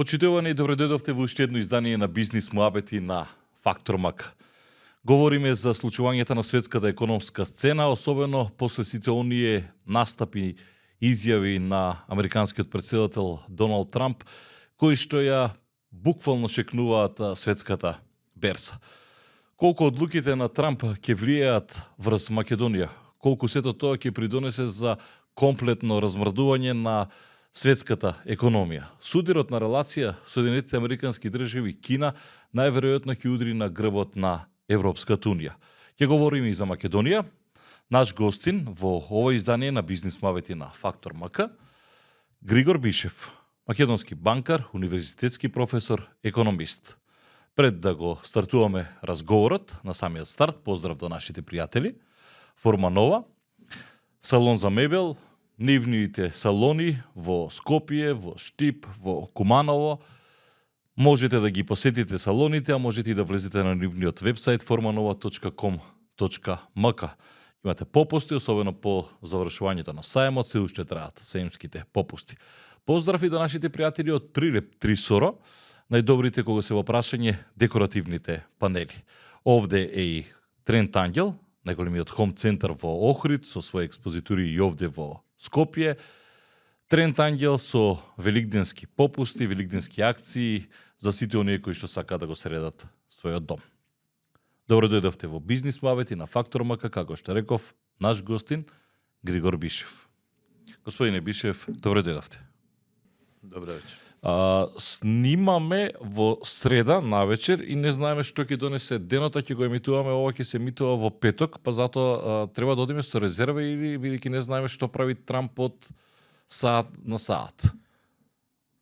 Почитувани, добредојдовте во уште едно издание на Бизнис муабети на Фактор МК. Говориме за случувањата на светската економска сцена, особено после сите оние настапи, изјави на американскиот претседател Доналд Трамп, кои што ја буквално шекнуваат светската берса. Колку одлуките на Трамп ќе влијаат врз Македонија, колку сето тоа ќе придонесе за комплетно размрдување на светската економија. Судирот на релација Соединетите Американски држави и Кина најверојатно ќе удри на грбот на Европската унија. Ќе говориме и за Македонија. Наш гостин во ова издание на Бизнис муабети на Фактор МК, Григор Бишев, македонски банкар, универзитетски професор, економист. Пред да го стартуваме разговорот, на самиот старт, поздрав до нашите пријатели. Форма Нова, салон за мебел, нивните салони во Скопје, во Штип, во Куманово. Можете да ги посетите салоните, а можете и да влезете на нивниот вебсайт formanova.com.mk. Имате попусти, особено по завршувањето на сајмот, се уште траат сајмските попусти. Поздрав и до нашите пријатели од Прилеп Трисоро, најдобрите кога се во прашање декоративните панели. Овде е и Трент Ангел, најголемиот хом центар во Охрид, со своји експозитури и овде во Скопје. Трент Ангел со великденски попусти, великденски акции за сите оние кои што сакаат да го средат својот дом. Добро дојдовте во Бизнис муабети на Фактор МК, како што реков, наш гостин Григор Бишев. Господине Бишев, добро дојдовте. Добро вечер. Снимаме во среда навечер и не знаеме што ќе донесе денот, ќе го емитуваме, ова ќе се емитува во петок, па затоа треба да одиме со резерва или бидејќи не знаеме што прави Трамп од саат на саат.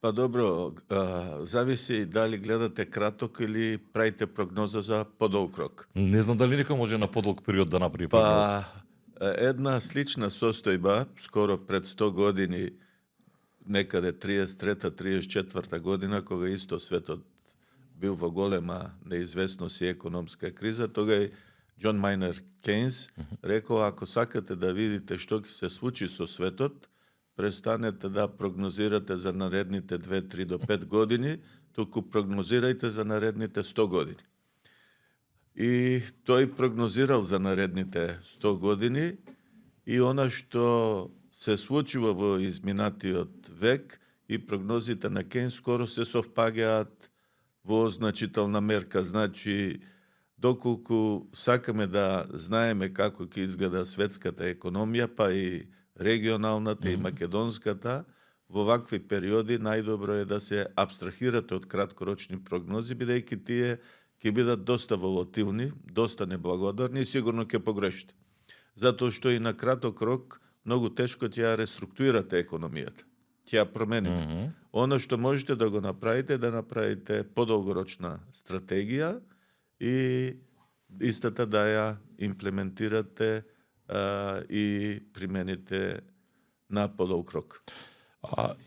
Па добро, зависи дали гледате краток или правите прогноза за подолг рок. Не знам дали некој може на подолг период да направи прогноза. Една слична состојба, скоро пред 100 години, некаде 33-34 година, кога исто светот бил во голема неизвестност и економска криза, тога Џон Мајнер Кейнс рекол, ако сакате да видите што ќе се случи со светот, престанете да прогнозирате за наредните 2-3 до 5 години, туку прогнозирајте за наредните 100 години. И тој прогнозирал за наредните 100 години и она што се случува во изминатиот век и прогнозите на Кейнс скоро се совпагаат во значителна мерка. Значи, доколку сакаме да знаеме како ќе изгледа светската економија, па и регионалната и македонската, во вакви периоди најдобро е да се абстрахирате од краткорочни прогнози, бидејќи тие ќе бидат доста волатилни, доста неблагодарни и сигурно ќе погрешите. Затоа што и на краток рок многу тешко ќе ја реструктурирате економијата. Ќе ја промените. Оно што можете да го направите, да направите подолгорочна стратегија и истата да ја имплементирате и примените на подолг рок.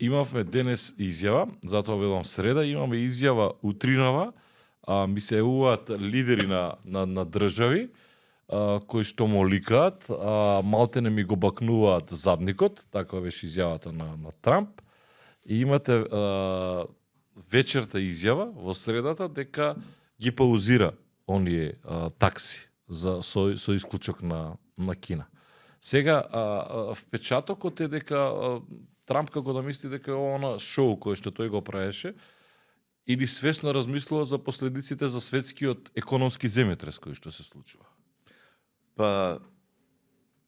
Имавме денес изјава, затоа велам среда, имаме изјава утринава, ми се јавуваат лидери на држави, кои што му ликаат, малтене ми го бакнуваат задникот, таква беше изјавата на Трамп. И имате вечерта изјава во средата дека ги паузира оние такси со исклучок на Кина. Сега впечатокот е дека Трамп како да мисли дека она шоу кое што тој го правеше или свесно размислува за последиците за светскиот економски земјотрес кој што се случува. Па,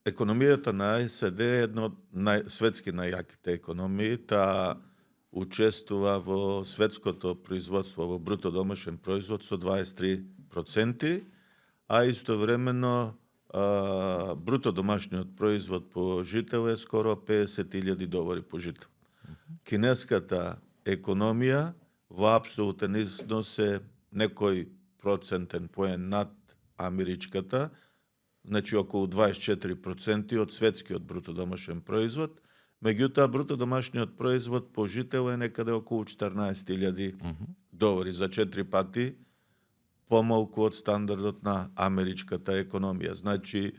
економијата на САД е една од светски најаките економии, таа учествува во светското производство, во бруто домашен производ со 23%, а истовремено бруто домашниот производ по жител е скоро $50,000 по жител. Кинеската економија во апсолутен износ е некој процентен поен над америчката, значи околу 24% од светскиот бруто домашен производ, меѓутоа бруто домашниот производ по жител е некаде околу $14,000 за 4 пати помалку од стандардот на америчката економија. Значи,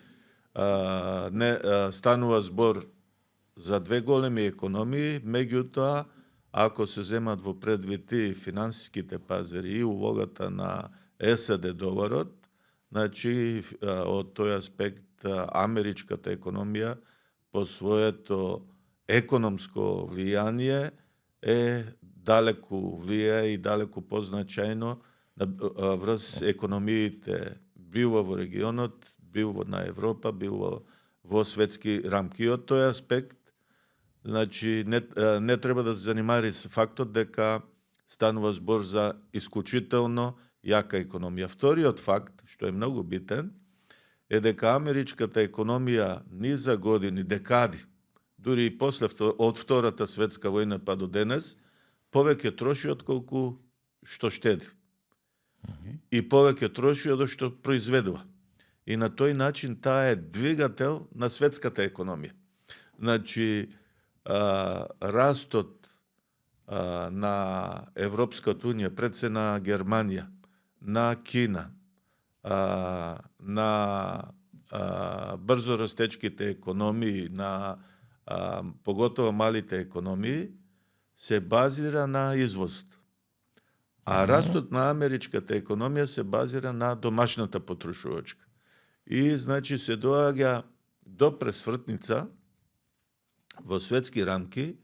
станува збор за две големи економии, меѓутоа ако се земат во предвид и финансиските пазари и улогата на САД доларот, значи од тој аспект америчката економија по своето економско влијание далеку влијае и далеку позначајно врз економиите било во регионот, било на Европа, било во светски рамки. И од тој аспект, значи, не треба да се занимари с фактот дека станува збор за исклучително јака економија. Вториот факт, што е многу битен, е дека америчката економија низа години, декади, дури и после од Втората светска војна па до денес, повеќе троши отколку што штеди. И повеќе троши од што произведува. И на тој начин таа е двигател на светската економија. Значи, растот на Европската унија, пред се на Германија, на Кина, на брзо растечките економии, на поготово малите економии, се базира на извозот. А растот на америчката економија се базира на домашната потрошувачка. И, значи, се доаѓа до пресвртница во светски рамки,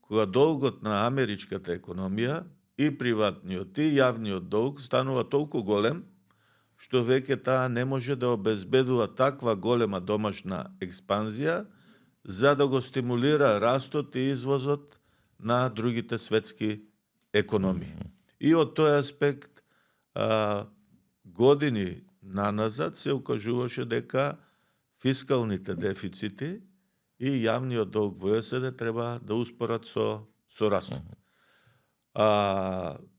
кога долгот на америчката економија и приватниот и јавниот долг станува толку голем, што веќе таа не може да обезбедува таква голема домашна експанзија за да го стимулира растот и извозот на другите светски економии. И од тој аспект години наназад се укажуваше дека фискалните дефицити и јавниот долг во САД треба да успорат со растот.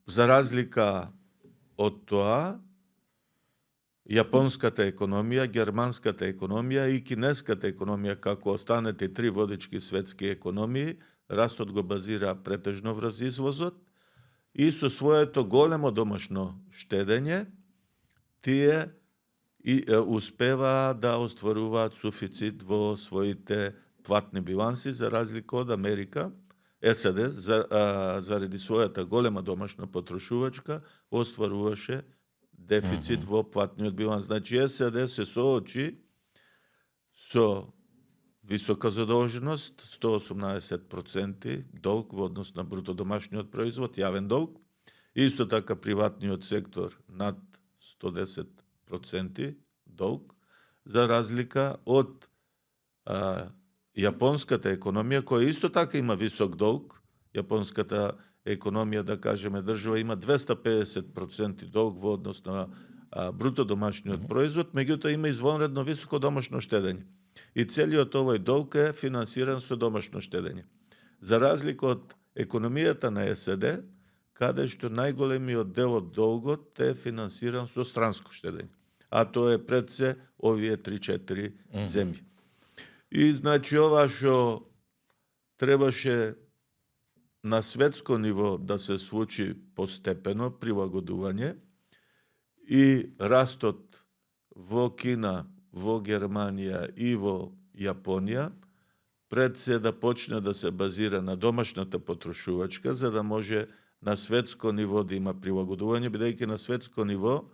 За разлика од тоа, јапонската економија, германската економија и кинеската економија, како останете три водички светски економии, растот го базира претежно врз извозот и со своето големо домашно штедење, тие успеваа да остваруваат суфицит во своите платни биланси, за разлика од Америка. САД, заради својата голема домашна потрошувачка, остваруваше дефицит во платниот биланс. Значи, САД се соочи со висока задолженост, 118% долг во однос на бруто домашниот производ, јавен долг, исто така приватниот сектор над 110% долг, за разлика од јапонската економија, која исто така има висок долг. Јапонската економија, да кажеме, држава има 250% долг во однос на бруто домашниот производ, меѓутоа има извонредно високо домашно штедење. И целиот овој долг е финансиран со домашно штедење. За разлика од економијата на САД, каде што најголемиот дел од долгот е финансиран со странско штедење. А тоа е пред се овие 3-4 земји. И значи ова што требаше на светско ниво да се случи постепено прилагодување и растот во Кина, во Германија и во Јапонија, пред се да почне да се базира на домашната потрошувачка, за да може на светско ниво да има прилагодување, бидејќи на светско ниво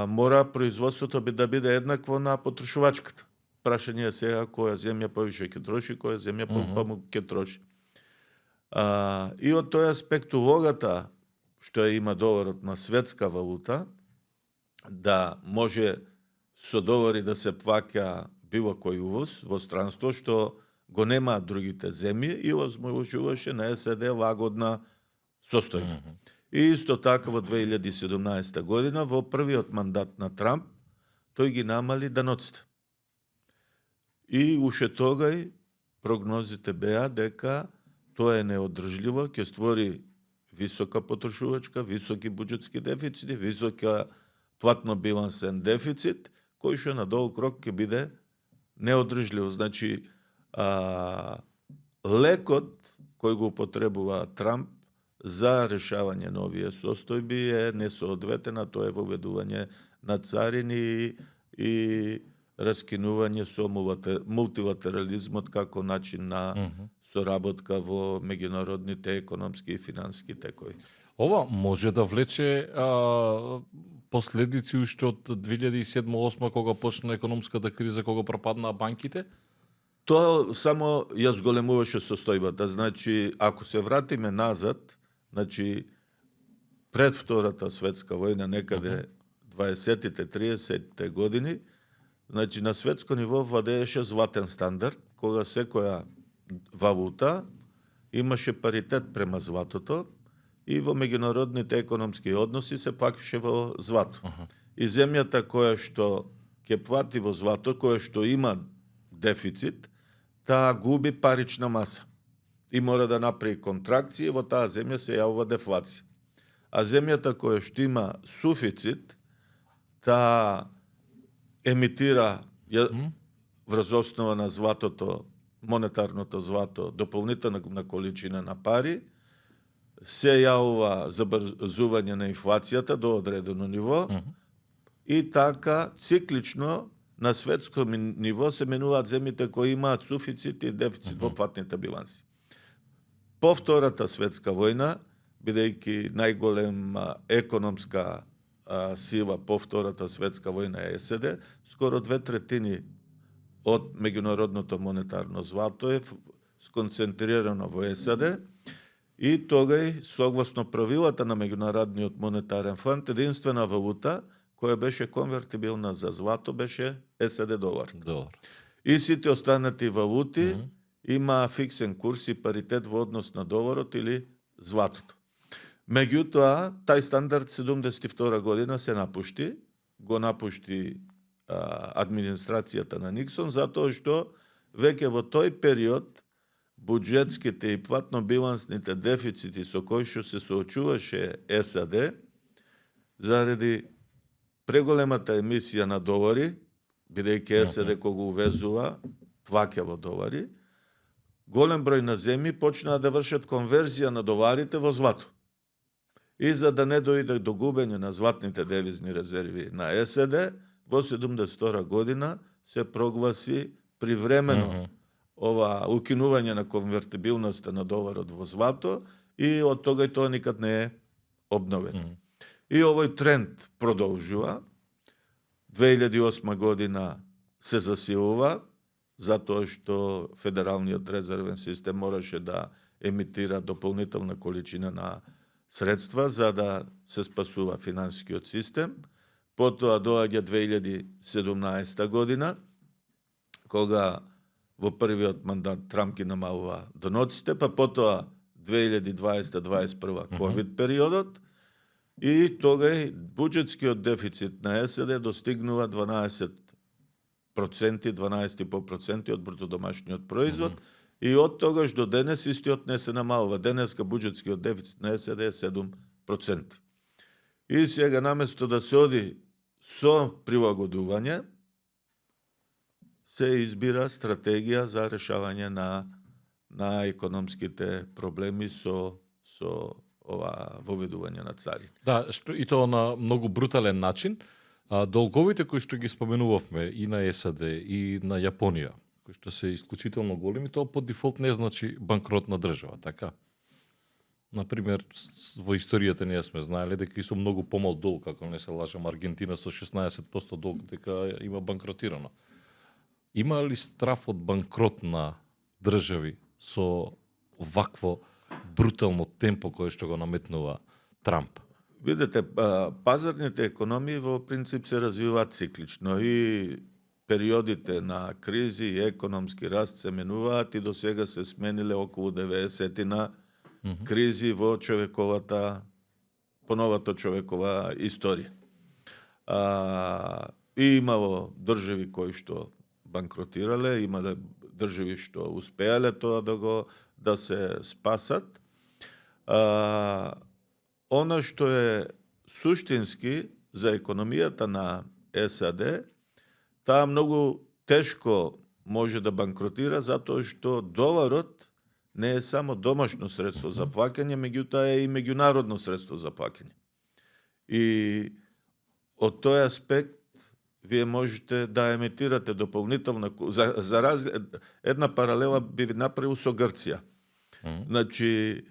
мора производството да биде еднакво на потрошувачката. Прашање е сега која земја повише ќе троши, која земја помалку ќе троши. И од тој аспект улогата што има доларот на светска валута, да може со долари да се плаќа било кој увоз во странство, што го немаат другите земји, и возможуваше на САД лагодна состојба. И исто така во 2017 година, во првиот мандат на Трамп, тој ги намали даноците. И уште тогај прогнозите беа дека тоа е неодржливо, ќе створи висока потрошувачка, високи буџетски дефицити, висока платно-билансен дефицит, кој што на долг рок ќе биде неодржливо. Значи, лекот кој го употребува Трамп за решавање на овие состојби е несоодветен, а тоа е воведување на царини и раскинување со мултилатерализмот како начин на соработка во меѓународните економски и финансиски текови. Ова може да влече последици уште од 2007-2008 кога почна економската криза, кога пропаднаа банките? Тоа само ја зголемуваше состојбата. Значи, ако се вратиме назад, значи пред Втората светска војна, некаде 20-те, 30-те години, значи на светско ниво владееше златен стандард, кога секоја валута имаше паритет према златото и во меѓународните економски односи се плаќаше во злато. И земјата која што ќе плати во злато, која што има дефицит, таа губи парична маса и мора да направи контракција, во таа земја се јавува дефлација. А земјата која што има суфицит, таа емитира врз основа на златото, монетарното злато, дополнителна количина на пари, се јавува забрзување на инфлацијата до одредено ниво и така циклично на светско ниво се менуваат земјите кои имаат суфицит и дефицит во платните биланси. По Втората светска војна, бидејќи најголема економска сила по Втората светска војна е САД, скоро 2/3 од меѓународното монетарно злато е сконцентрирано во САД и тогај, согласно правилата на Меѓународниот монетарен фонд, единствена валута која беше конвертибилна за злато беше САД долар. И сите останати валути има фиксен курс и паритет во однос на доларот или златото. Меѓутоа, тај стандард 72 година се напушти, го напушти администрацијата на Никсон, затоа што веќе во тој период буџетските и платно-билансните дефицити со кои што се соочуваше САД, заради преголемата емисија на долари, бидејќи САД кога увезува, плаќа во долари, голем број на земји почнаа да вршат конверзија на доларите во злато. И за да не дојде до губење на златните девизни резерви на САД, во 72 година се прогласи привремено ова укинување на конвертибилноста на доларот во злато и од тога и тоа никад не е обновено. И овој тренд продолжува. 2008 година се засилува, затоа што Федералниот резервен систем мораше да емитира дополнителна количина на средства за да се спасува финансискиот систем. Потоа доаѓа 2017 година, кога во првиот мандат Трамп ги намалува доноците, па потоа 2020-2021 ковид периодот, и тогај буџетскиот дефицит на САД достигнува 12,5% од брутодомашниот производ, и од тогаш до денес истиот не се намалува. Денеска буџетскиот дефицит на САД е 7%. И сега наместо да се оди со прилагодување, се избира стратегија за решавање на економските проблеми со ова воведување на цари. Да, и тоа на многу брутален начин. Долговите кои што ги споменувавме и на САД и на Јапонија, кои што се исклучително големи, тоа по дефолт не значи банкрот на држава, така? Например, во историјата ние сме знаеле дека и со многу помал долг, ако не се лажам, Аргентина со 16% долг дека има банкротирано. Има ли страф од банкрот на држави со вакво брутално темпо кое што го наметнува Трамп? Видете, пазарните економии во принцип се развиваат циклично и периодите на кризи и економски раст се менуваат и до сега се смениле околу 90 кризи во поновата човекова историја. И имало држави кои што банкротирале, имале држави што успеале тоа да се спасат. Она што е суштински за економијата на САД, таа многу тешко може да банкротира затоа што доларот не е само домашно средство за плаќање, меѓутоа е и меѓународно средство за плаќање. И од тој аспект вие можете да емитирате дополнителна една паралела би ви направил со Грција. Значи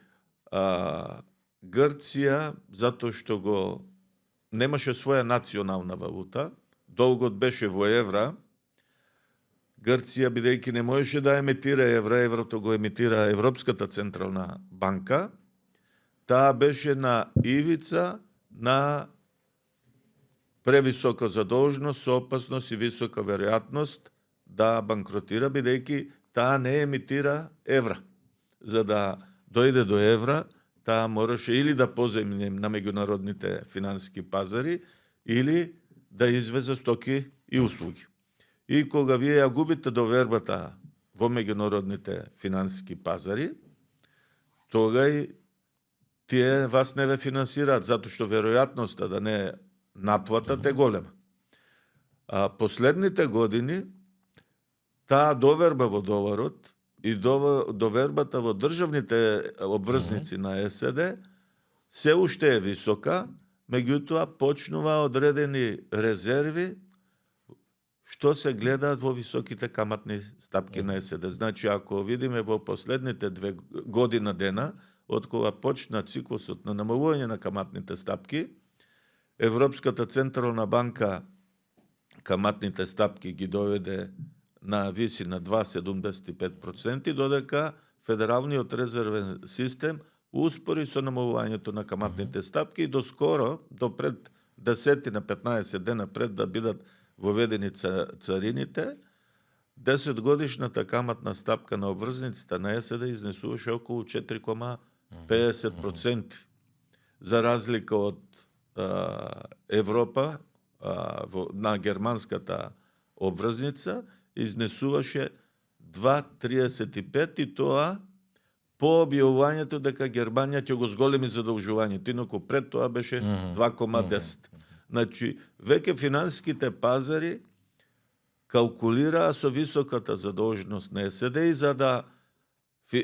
Грција затоа што немаше своја национална валута, долгот беше во евра. Грција, бидејќи не можеше да емитира евра, еврото го емитира Европската централна банка, таа беше на ивица на превисока задолжност, со опасност и висока веројатност да банкротира, бидејќи таа не емитира евра. За да дојде до евра, таа мораше или да позајми на меѓународните финансиски пазари, или да извезе стоки и услуги. И кога вие ја губите довербата во меѓународните финансиски пазари, тогај тие вас не ве финансираат, затоа што веројатноста да не наплатат е голема. Последните години таа доверба во доларот и довербата во државните обврзници на САД се уште е висока, меѓутоа почнува одредени резерви што се гледаат во високите каматни стапки на САД. Значи, ако видиме во последните 2 година дена, од кога почна циклусот на намалување на каматните стапки, Европската централна банка каматните стапки ги доведе на виси на 2,75%, додека Федералниот резервен систем успори со намалувањето на каматните стапки и доскоро, до пред 10 на 15 дена пред да бидат воведени царините, 10 годишната каматна стапка на обврзниците на САД изнесуваше околу 4,50%. За разлика од Европа, на германската обврзница, изнесуваше 2,35 и тоа по објавувањето дека Германија ќе го зголеми задолжувањето, инаку пред тоа беше 2,10. Значи, веќе финансиските пазари калкулираа со високата задолженост на САД и за да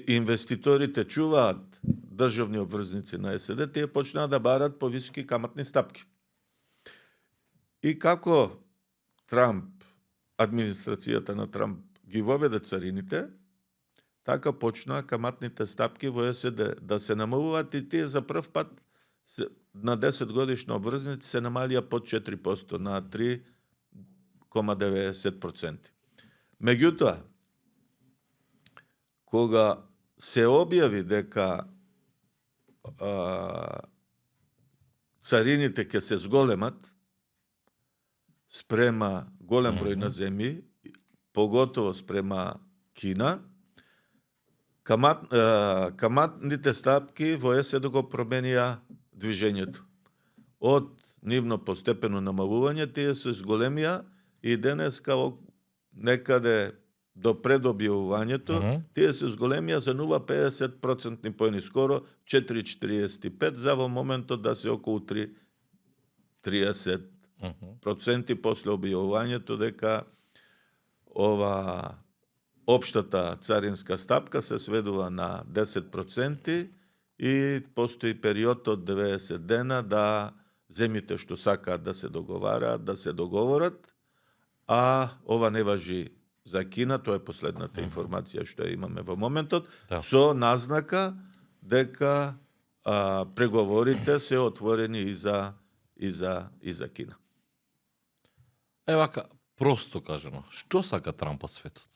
инвеститорите чуваат државни обврзници на САД, тие почнаа да барат повисоки каматни стапки. И како Трамп, администрацијата на Трамп ги воведе царините, така почнаа каматните стапки во САД да се намалуваат и тие за прв пат на 10 годишна обврзници се намалија под 4%, на 3,90%. Меѓутоа, кога се објави дека царините ќе се зголемат спрема голем број на земји, поготово спрема Кина, каматните стапки во САД го променија движењето. Од нивно постепено намалување, тие се зголемија и денеска некаде до предобјавувањето, тие се зголемија за 0,50% поени, скоро 4,45, за во моментот да се околу 3,30% после објавувањето дека ова општата царинска стапка се сведува на 10% и постои период од 90 дена да земјите што сакаат да се договараат, да се договорат, а ова не важи за Кина, тоа е последната информација што ја имаме во моментот, со назнака дека преговорите се отворени и за Кина. Вака, просто кажано, што сака Трамп од светот?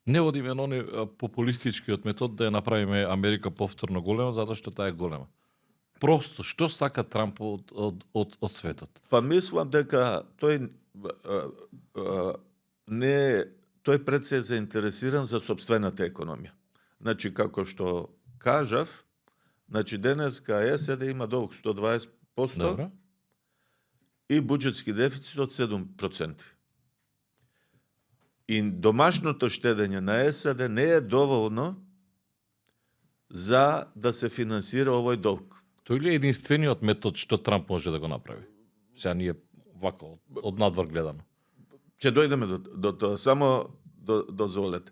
Не одиме на оној популистичкиот метод да ја направиме Америка повторно голема, затоа што таа е голема. Просто, што сака Трамп од светот? Па мислам дека тој пред се е заинтересиран за сопствената економија. Значи, како што кажав, значи денеска САД има долг 120% Добре. И буџетски дефицит од 7%. И домашното штедење на САД не е доволно за да се финансира овој долг. Тој ли е единствениот метод што Трамп може да го направи? Сега ние вака од надвор гледано. Ќе дојдеме до тоа, само дозволете.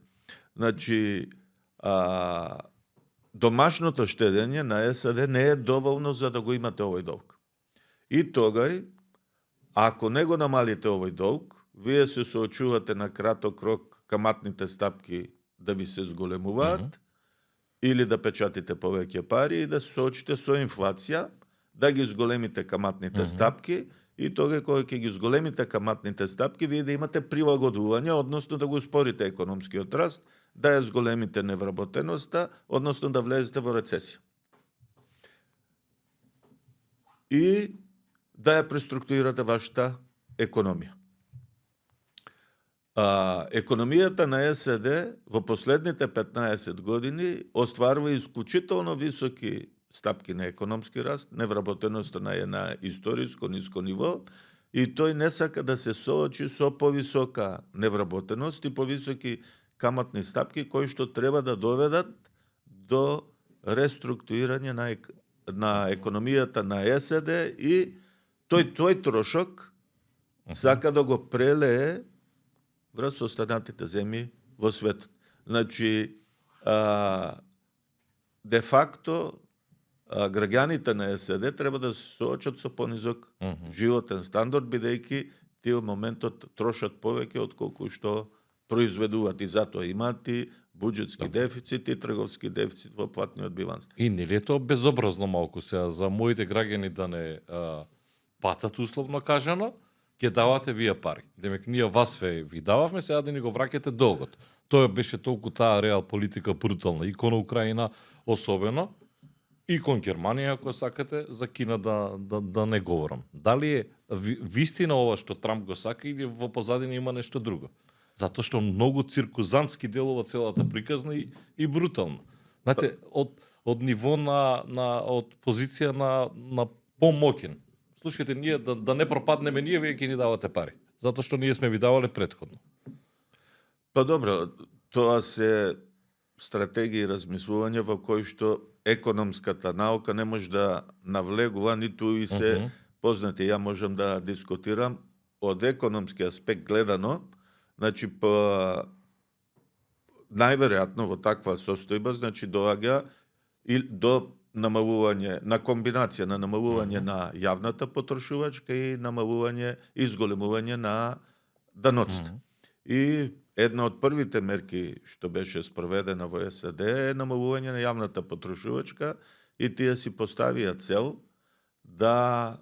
Значи, домашното штедење на САД не е доволно за да го имате овој долг. И тогај Ако не го намалите овој долг, вие се соочувате на краток рок каматните стапки да ви се зголемуваат, или да печатите повеќе пари и да се соочите со инфлација, да ги зголемите каматните стапки, и тога кога ќе ги зголемите каматните стапки, вие да имате прилагодување, односно да го успорите економскиот раст, да ја зголемите невработеноста, односно да влезете во рецесија. И да ја преструктурирате вашата економија. Економијата на САД во последните 15 години остварува исклучително високи стапки на економски раст, невработеноста е на историско ниско ниво, и тој не сака да се соочи со повисока невработеност и повисоки каматни стапки кои што треба да доведат до реструктурирање на економијата на САД, и тој трошок сака да го прелее врз останатите земји во светот. Значи, де факто, граѓаните на САД треба да се соочат со понизок животен стандард, бидејќи тие во моментот трошат повеќе отколку што произведуваат, и затоа имаат и буџетски дефицит и трговски дефицит во платниот биланс. И нели е тоа безобразно малку сега за моите граѓани да не патат, условно кажано, ќе давате вие пари. Демек, ние вас ви дававме, сега да ни го враќате долгот. Тоа беше толку таа реал политика брутална, и кон Украина особено, и кон Германија, ако сакате, за Кина да не говорам. Дали е вистина ова што Трамп го сака, или во позадина има нешто друго? Затоа што многу циркузантски делува целата приказна и брутална. Знаете, од ниво од позиција на помоќен. Слушайте, ние да не пропаднеме, вие ќе ни давате пари. Затоа што ние сме ви давале претходно. Па добро, тоа се стратегии и размислување во кои што економската наука не може да навлегува, ниту и се познати. Ја можам да дискутирам од економски аспект гледано, значи најверојатно во таква состојба, значи доаѓа и до намалување, на комбинација на намалување на јавната потрошувачка и намалување и зголемување на даноците. И една од првите мерки што беше спроведена во САД е намалување на јавната потрошувачка, и тие си поставија цел да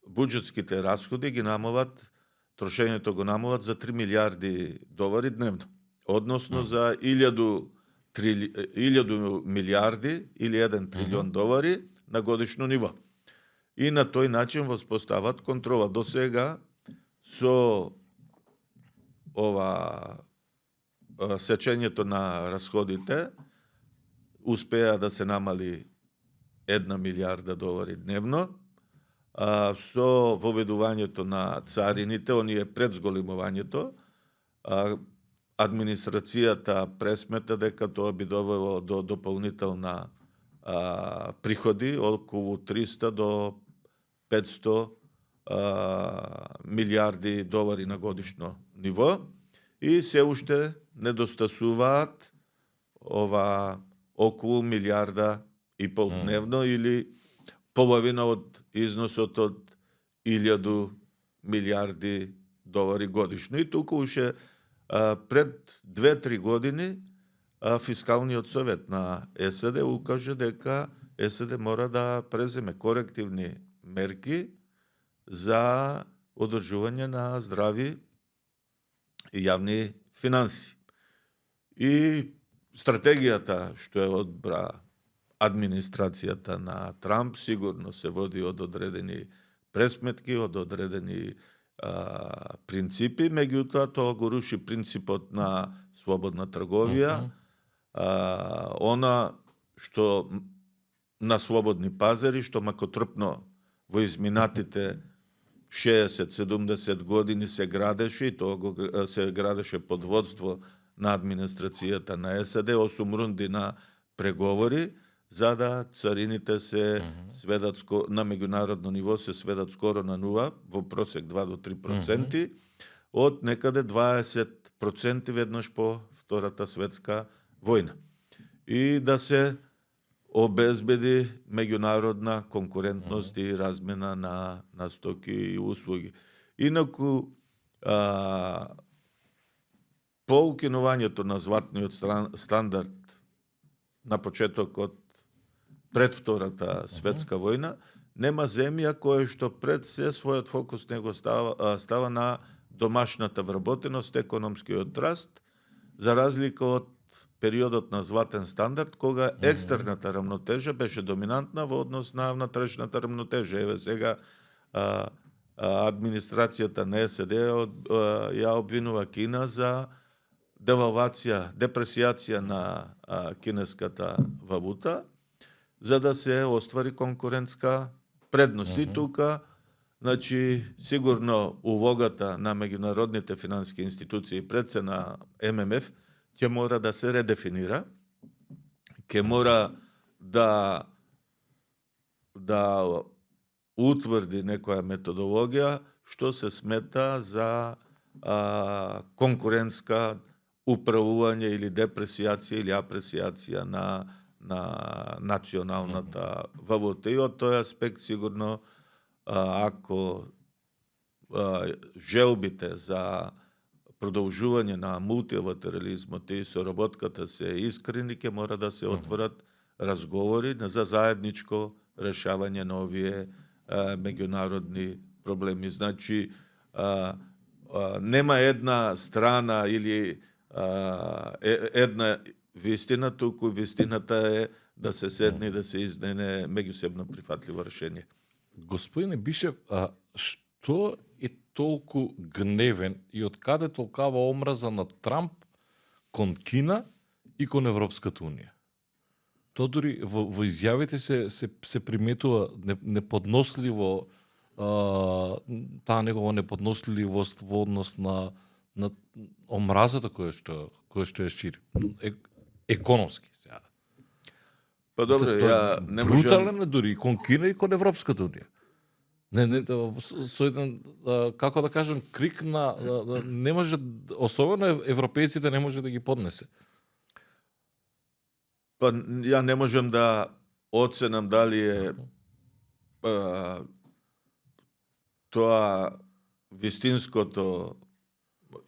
буџетските расходи ги намалат, трошењето го намалат за 3 милиарди долари дневно. Односно за 1000 милиарди или 1 трилион долари на годишно ниво. И на тој начин воспостават контрола. До сега со ова сечењето на расходите успеа да се намали 1 милиарда долари дневно. Со воведувањето на царините, оние пред зголемувањето, администрацијата пресмета дека тоа би довело до дополнителна приходи околу 300 до 500 милиарди долари на годишно ниво, и се уште недостасуваат околу милиарда и пол дневно, или половина од износот од 1000 милиарди долари годишно. И тука уште пред 2-3 години Фискалниот совет на САД укаже дека САД мора да преземе корективни мерки за одржување на здрави и јавни финанси. И стратегијата што е одбра администрацијата на Трамп сигурно се води од одредени пресметки, од одредени принципи, меѓутоа тоа го руши принципот на слободна трговија, она што на слободни пазари, што макотрпно во изминатите 60-70 години се градеше, и тоа се градеше под водство на администрацијата на САД, 8 рунди на преговори, за да царините се сведат на меѓународно ниво се сведат скоро на нула, во просек 2 до 3%, од некаде 20% веднаш по Втората светска војна. И да се обезбеди меѓународна конкурентност и размена на стоки и услуги. Инаку, по укинувањето на златниот стандард на почетокот пред Втората светска војна, нема земја која што пред се својот фокус него става на домашната вработеност, економскиот раст, за разлика од периодот на златен стандард, кога екстерната рамнотежа беше доминантна во однос на внатрешната рамнотежа. Еве сега администрацијата на САД ја обвинува Кина за девалвација, депресијација на кинеската валута, за да се оствари конкурентска предност. И тука, значи, сигурно улогата на меѓународните финансиски институции пред се на ММФ ќе мора да се редефинира, ќе мора да утврди некоја методологија што се смета за конкурентска управување или депресијација или апресијација на националната валута. И од тој аспект сигурно ако желбите за продолжување на мултилатерализмот и соработката се искрени, ќе мора да се отворат разговори за заедничко решавање на овие меѓународни проблеми. Значи, нема една страна или една вистина, туку вистината е да се седне и да се изнене меѓусебно прифатливо решение. Господине Бишев, што е толку гневен и од каде толкава омраза на Трамп кон Кина и кон Европската унија? То дури во изјавите се приметува неподносливо таа негова неподносливост во однос на омразата која што ја шири. Економски сега. Па добро, ја не можам... Брутален е дури и кон Кина и кон Европската унија. Со еден, како да кажем, крик не може, особено европејците не може да ги поднесе. Па ја не можам да оценам дали е тоа вистинското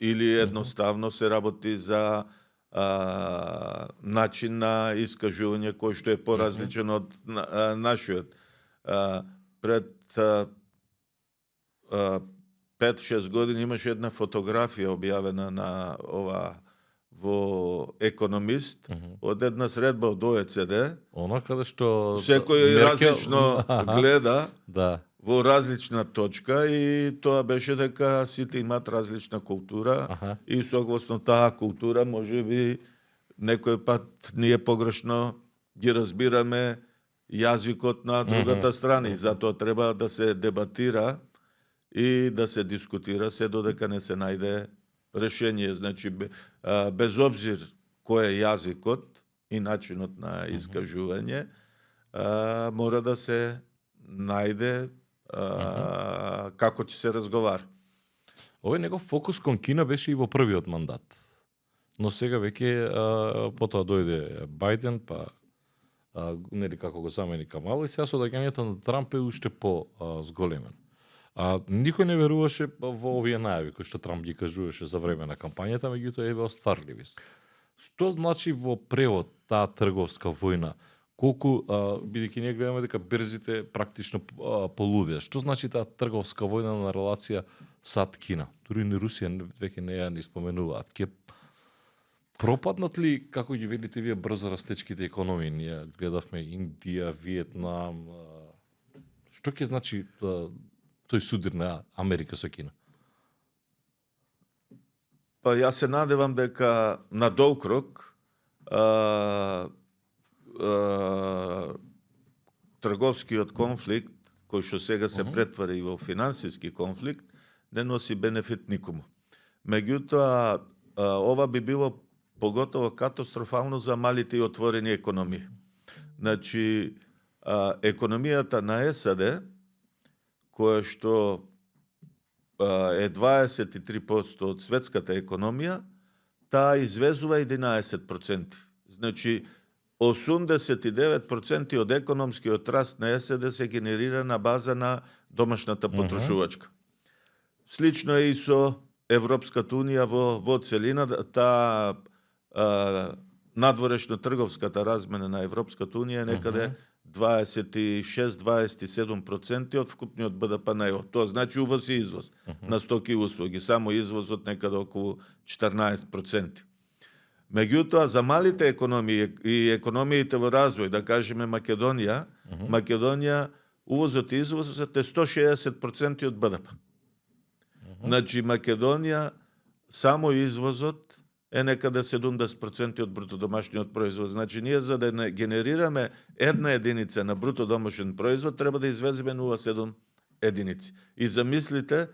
или едноставно се работи за начин на искажување кој што е поразличен од нашиот. Пред 5-6 години имаше една фотографија објавена на во Економист од една средба од ОЕЦД. Она каде што секој различно гледа да. Во различна точка и тоа беше дека сите имаат различна култура и согласно таа култура можеби некој пат ние погрешно ги разбираме јазикот на другата страна и затоа треба да се дебатира и да се дискутира се додека не се најде решение. Значи, без обзир кој е јазикот и начинот на искажување, мора да се најде како ќе се разговара. Овој негов фокус кон Кина беше и во првиот мандат. Но сега веќе потоа дојде Бајден, па нели како го замени Камала и сега со доаѓањето на Трамп е уште по-зголемен. Никој не веруваше во овие најави кои што Трамп ги кажуваше за време на кампањата, меѓутоа еве остварливи се. Што значи во превод таа трговска војна? Колку, бидејќи ние гледаме дека берзите практично полудеа. Што значи таа трговска војна на релација САД-Кина? Дури ни Русија веќе не ја не споменуваат. Ке пропаднат ли, како ги велите вие, брзо растечките економии? Ние гледавме Индија, Виетнам. Што ќе значи тој судир на Америка со Кина? Па јас се надевам дека на долг рок трговскиот конфликт, кој што сега се претвара и во финансиски конфликт, не носи бенефит никому. Меѓутоа, ова би било поготово катастрофално за малите и отворени економии. Значи, економијата на САД, која што е 23% од светската економија, таа извезува 11%. Значи, 89% од економскиот раст на САД се генерира на база на домашната потрошувачка. слично е и со Европската унија во целина, таа надворешно трговската размена на Европската унија е некаде 26-27% од вкупниот БДП на ЕО. Тоа значи увоз и извоз на стоки и услуги. Само извозот некаде околу 14%. Меѓутоа, за малите економии и економиите во развој, да кажеме Македонија, Македонија увозот и извозот е 160% од БДП. Значи, Македонија само извозот е некаде 70% од бруто домашниот производ. Значи, ние за да не генерираме една единица на бруто домашен производ, треба да извеземе 0,7 единици. И замислите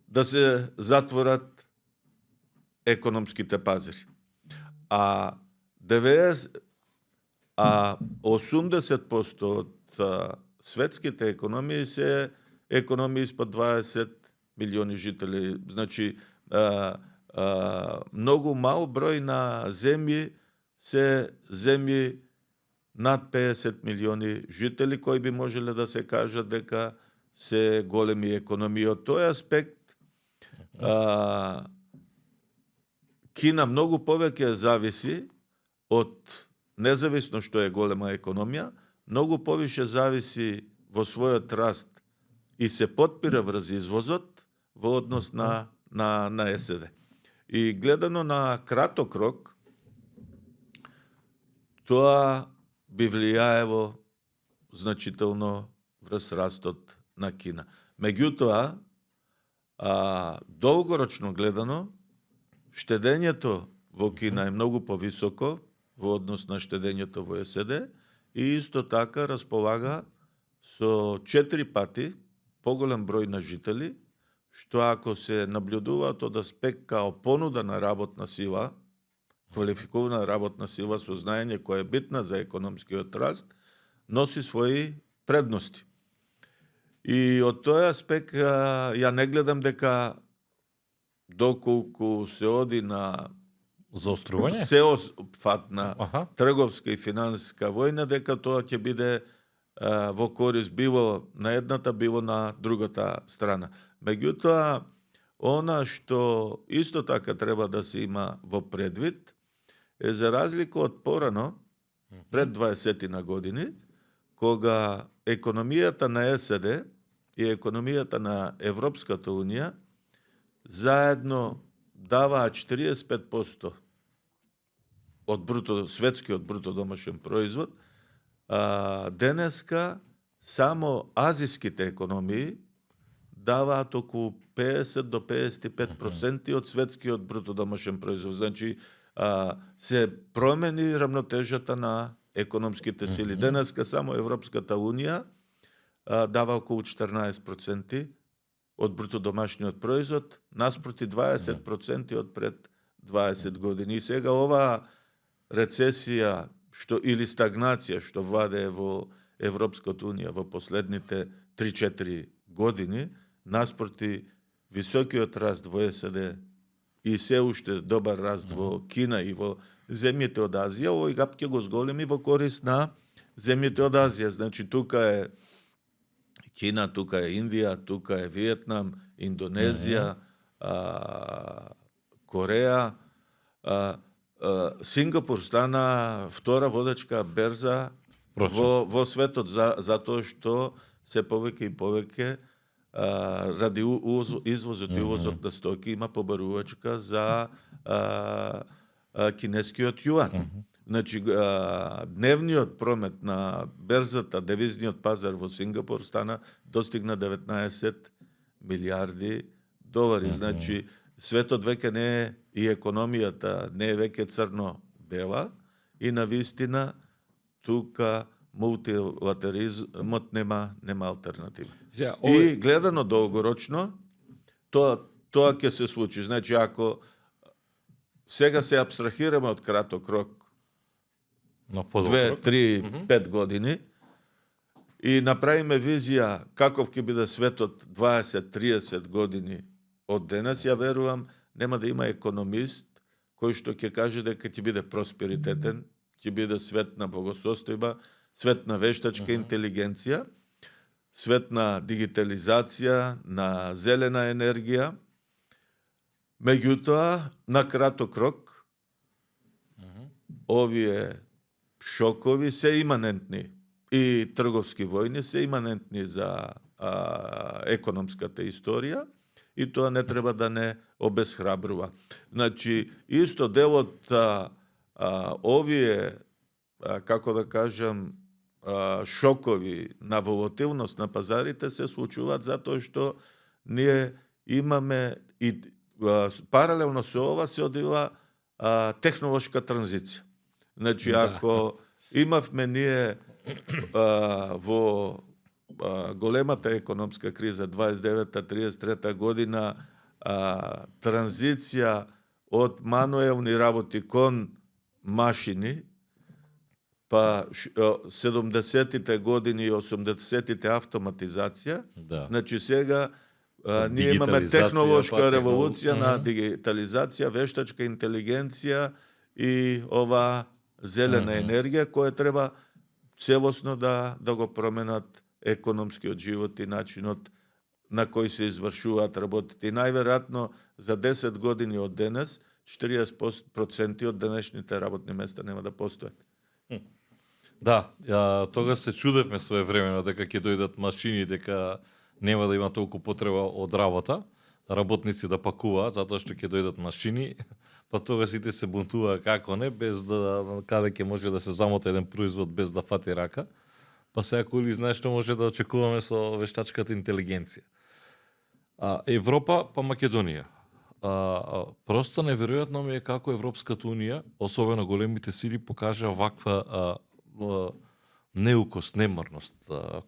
да се затворат економските пазари. А 80% од светските економии се економии испод 20 милиони жители. Значи, многу мал број на земји се земји над 50 милиони жители, кои би можеле да се кажат дека се големи економии. Од тој аспект, Кина многу повеќе зависи од, независно што е голема економија, многу повише зависи во својот раст и се потпира врз извозот во однос на САД. И гледано на краток рок, тоа би влијаело значително врз растот на Кина. Меѓутоа, долгорочно гледано, штедењето во Кина е многу повисоко во однос на штедењето во САД и исто така располага со 4 пати поголем број на жители, што ако се наблюдуваат од аспект као понуда на работна сила, квалификувана работна сила со знаење која е битна за економскиот раст, носи своји предности. И од тој аспект ја не гледам дека доколку се оди на заострување, сеопфатна трговска и финансиска војна, дека тоа ќе биде во корист било на едната, било на другата страна. Меѓутоа, она што исто така треба да се има во предвид, е за разлика од порано, пред 20 на години, кога економијата на САД и економијата на Европската унија заедно даваат 45% од светскиот бруто домашен производ, денеска само азиските економии даваат околу 50 до 55% од светскиот бруто домашен производ. Значи, се промени рамнотежата на економските сили. Денеска само Европската унија дава околу 14% од бруто домашниот производ, наспроти 20% од пред 20 години. И сега оваа рецесија или стагнација што владее во Европската унија во последните 3-4 години, наспроти високиот раст во САД и се уште добар раст во Кина и во земјите од Азија, овој гап ќе го зголеми во корист на земјите од Азија. Значи, тука е Кина, тука е Индија, тука е Виетнам, Индонезија, Кореја. Сингапур стана втора водачка берза во светот, затоа што се повеќе и повеќе ради извозот и увозот на стоки има побарувачка за кинескиот јуан. Значи, дневниот промет на берзата, девизниот пазар во Сингапур достигна 19 милиарди долари. Значи, светот веќе не е и економијата не е веќе црно-бела и навистина тука мултилатеризмот нема алтернатива. И гледано долгорочно, тоа ќе се случи. Значи, ако сега се абстрахираме од краток рок, 2, 3, 5 години, и направиме визија каков ќе биде светот 20-30 години од денес, ја верувам, нема да има економист кој што ќе каже дека ќе биде просперитетен, ќе биде свет на богосостојба, свет на вештачка интелигенција. свет на дигитализација, на зелена енергија. Меѓутоа, на краток рок, овие шокови се иманентни и трговски војни се иманентни за економската историја и тоа не треба да не обесхрабрува. Значи, исто дел од овие, како да кажам, шокови на волатилност на пазарите се случуваат затоа што ние имаме и паралелно со ова се одива технолошка транзиција. Значи, ако имавме ние во големата економска криза 29-33 година транзиција од мануелни работи кон машини, па 70-тите години и 80-тите автоматизација, значи сега ние имаме технолошка револуција на дигитализација, вештачка интелигенција и ова зелена енергија која треба целосно да го променат економскиот живот и начинот на кој се извршуваат работите. И најверојатно за 10 години од денес 40% од денешните работни места нема да постојат. Да, тогаш се чудевме своевремено дека ќе дојдат машини, дека нема да има толку потреба од работа, работници да пакуваат затоа што ќе дојдат машини, па тога сите се бунтуваа како не, без да каде ќе може да се замота еден производ без да фати рака. Па сега кој ли знае што може да очекуваме со вештачката интелигенција. Европа па Македонија. Просто неверојатно ми е како Европската унија, особено големите сили, покажа ваква неукост, немарност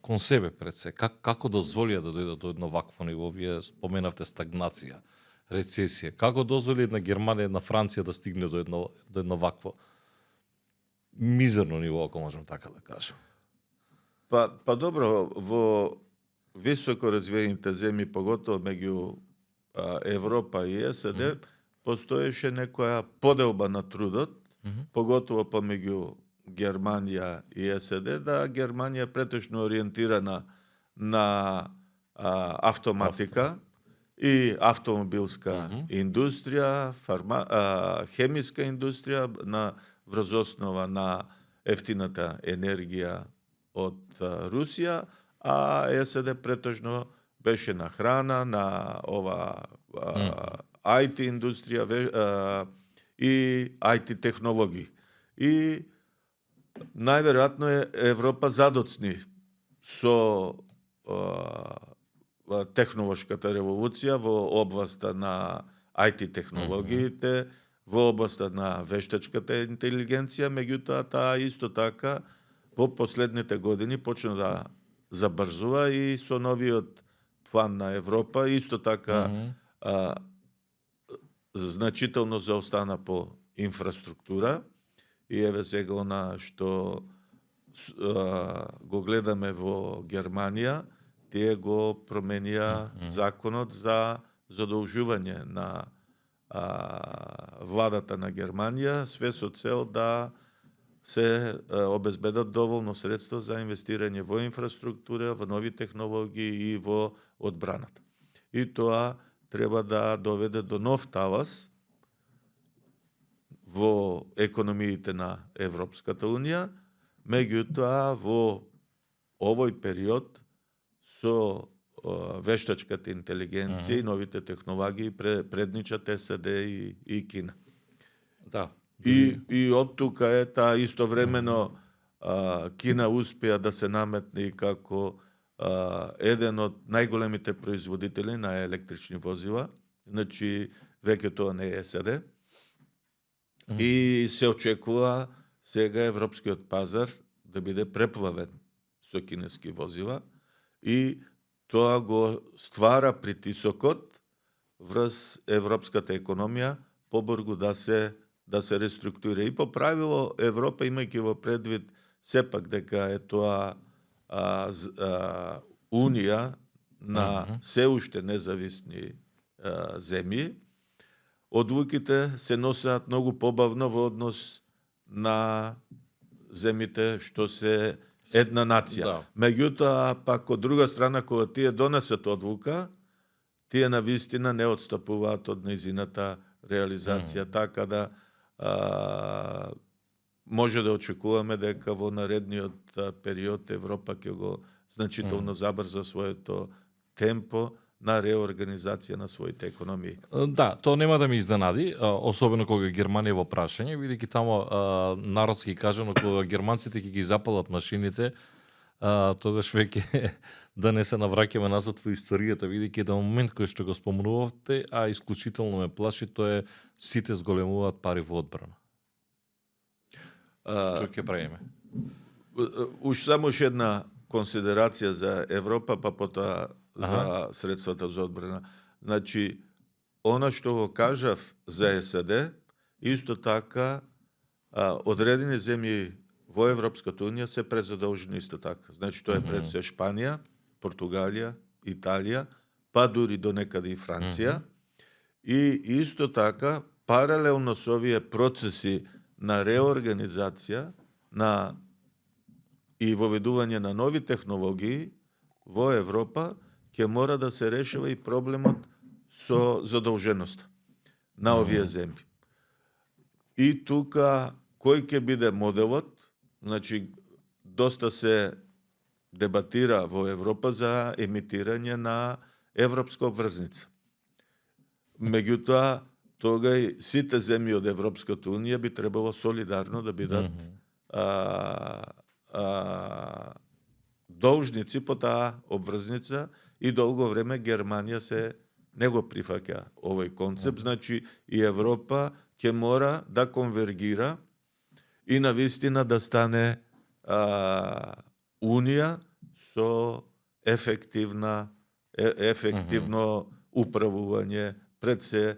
кон себе пред се. Како дозволија да дојдат до едно вакво ниво? Вие споменавте стагнација, рецесија. Како дозволи една Германија, една Франција да стигне до едно вакво мизерно ниво, ако можам така да кажам? Па добро, во високо развиените земји, поготово меѓу Европа и САД, постоеше некоја поделба на трудот, поготово помеѓу Германија и САД, да Германија претежно ориентирана на автоматика и автомобилска индустрија, хемиска индустрија врз основа на ефтината енергија од Русија, а САД претежно беше на храна, на ова IT индустрија и IT технологии. И најверојатно Европа задоцни со технолошката револуција во областа на IT технологиите, во областа на вештачката интелигенција, меѓутоа таа исто така во последните години почна да забрзува и со новиот план на Европа исто така значително заостана по инфраструктура. И еве сега она што го гледаме во Германија, тие го променија законот за задолжување на владата на Германија, све со цел да се обезбедат доволно средства за инвестирање во инфраструктура, во нови технологии и во одбраната. И тоа треба да доведе до нов талас во економиите на Европската унија, меѓутоа во овој период со вештачката интелигенција и новите технологии предничат САД и Кина. Да. И од тука е таа истовремено Кина успеа да се наметне како еден од најголемите производители на електрични возила, значи веќе тоа не е САД. И се очекува сега европскиот пазар да биде преплавен со кинески возила и тоа го ствара притисокот врз европската економија побрзо да се реструктурира. И по правило Европа, имајќи во предвид сепак дека е тоа унија на се уште независни земји, одлуките се носат многу побавно во однос на земите што се една нација. Да. Меѓутоа, пак од друга страна, кога тие донесат одлука, тие на вистина не отстапуваат од нејзината реализација, така да може да очекуваме дека во наредниот период Европа ќе го значително забрза своето темпо на реорганизација на своите економии. Да, тоа нема да ме изненади, особено кога Германија во прашање, бидејќи таму народски кажано, кога германците ќе ги запалат машините, тогаш веќе да не се навраќаме назад во историјата, бидејќи еден момент кој што го спомнувавте, а исклучително ме плаши, тоа е сите зголемуваат пари во одбрана. Што ќе правиме? Уж само уште една консидерација за Европа, па потоа за средствата за одбрана. Значи, она што го кажав за САД, исто така одредени земји во Европската унија се презадолжени исто така. Значи, тоа е пред се Шпанија, Португалија, Италија, па дури до некаде и Франција. И исто така, паралелно со овие процеси на реорганизација на и воведување на нови технологии во Европа, ќе мора да се решава и проблемот со задолженоста на овие земји. И тука кој ќе биде моделот? Значи, доста се дебатира во Европа за емитирање на европска обврзница. Меѓутоа, тогај сите земји од Европската унија би требало солидарно да бидат должници по таа обврзница и долго време Германија се не го прифаќа овој концепт, значи и Европа ќе мора да конвергира и навистина да стане унија со ефективно управување пред се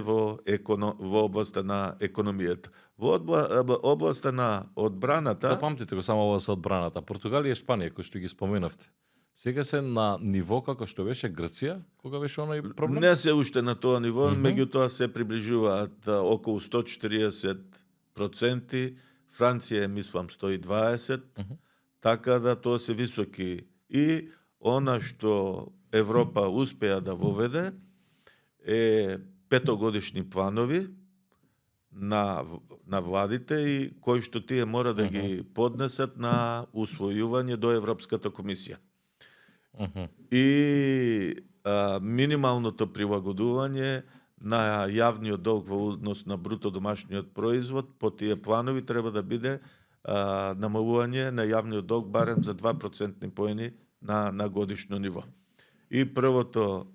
во областа на економијата. Во областа на одбраната... Запамтите го само ова со одбраната. Португалија и Шпанија, кои што ги споменавте, сега се на ниво како што беше Грција, кога беше оној проблем? Не се уште на тоа ниво, меѓутоа се приближуваат околу 140%, Франција е, мислам, 120%, така да тоа се високи. И она што Европа успеа да воведе е 5-годишни планови на владите и кои што тие мора да ги поднесат на усвојување до Европската комисија. И минималното прилагодување на јавниот долг во однос на бруто домашниот производ по тие планови треба да биде намалување на јавниот долг барем за 2% поени на годишно ниво. И првото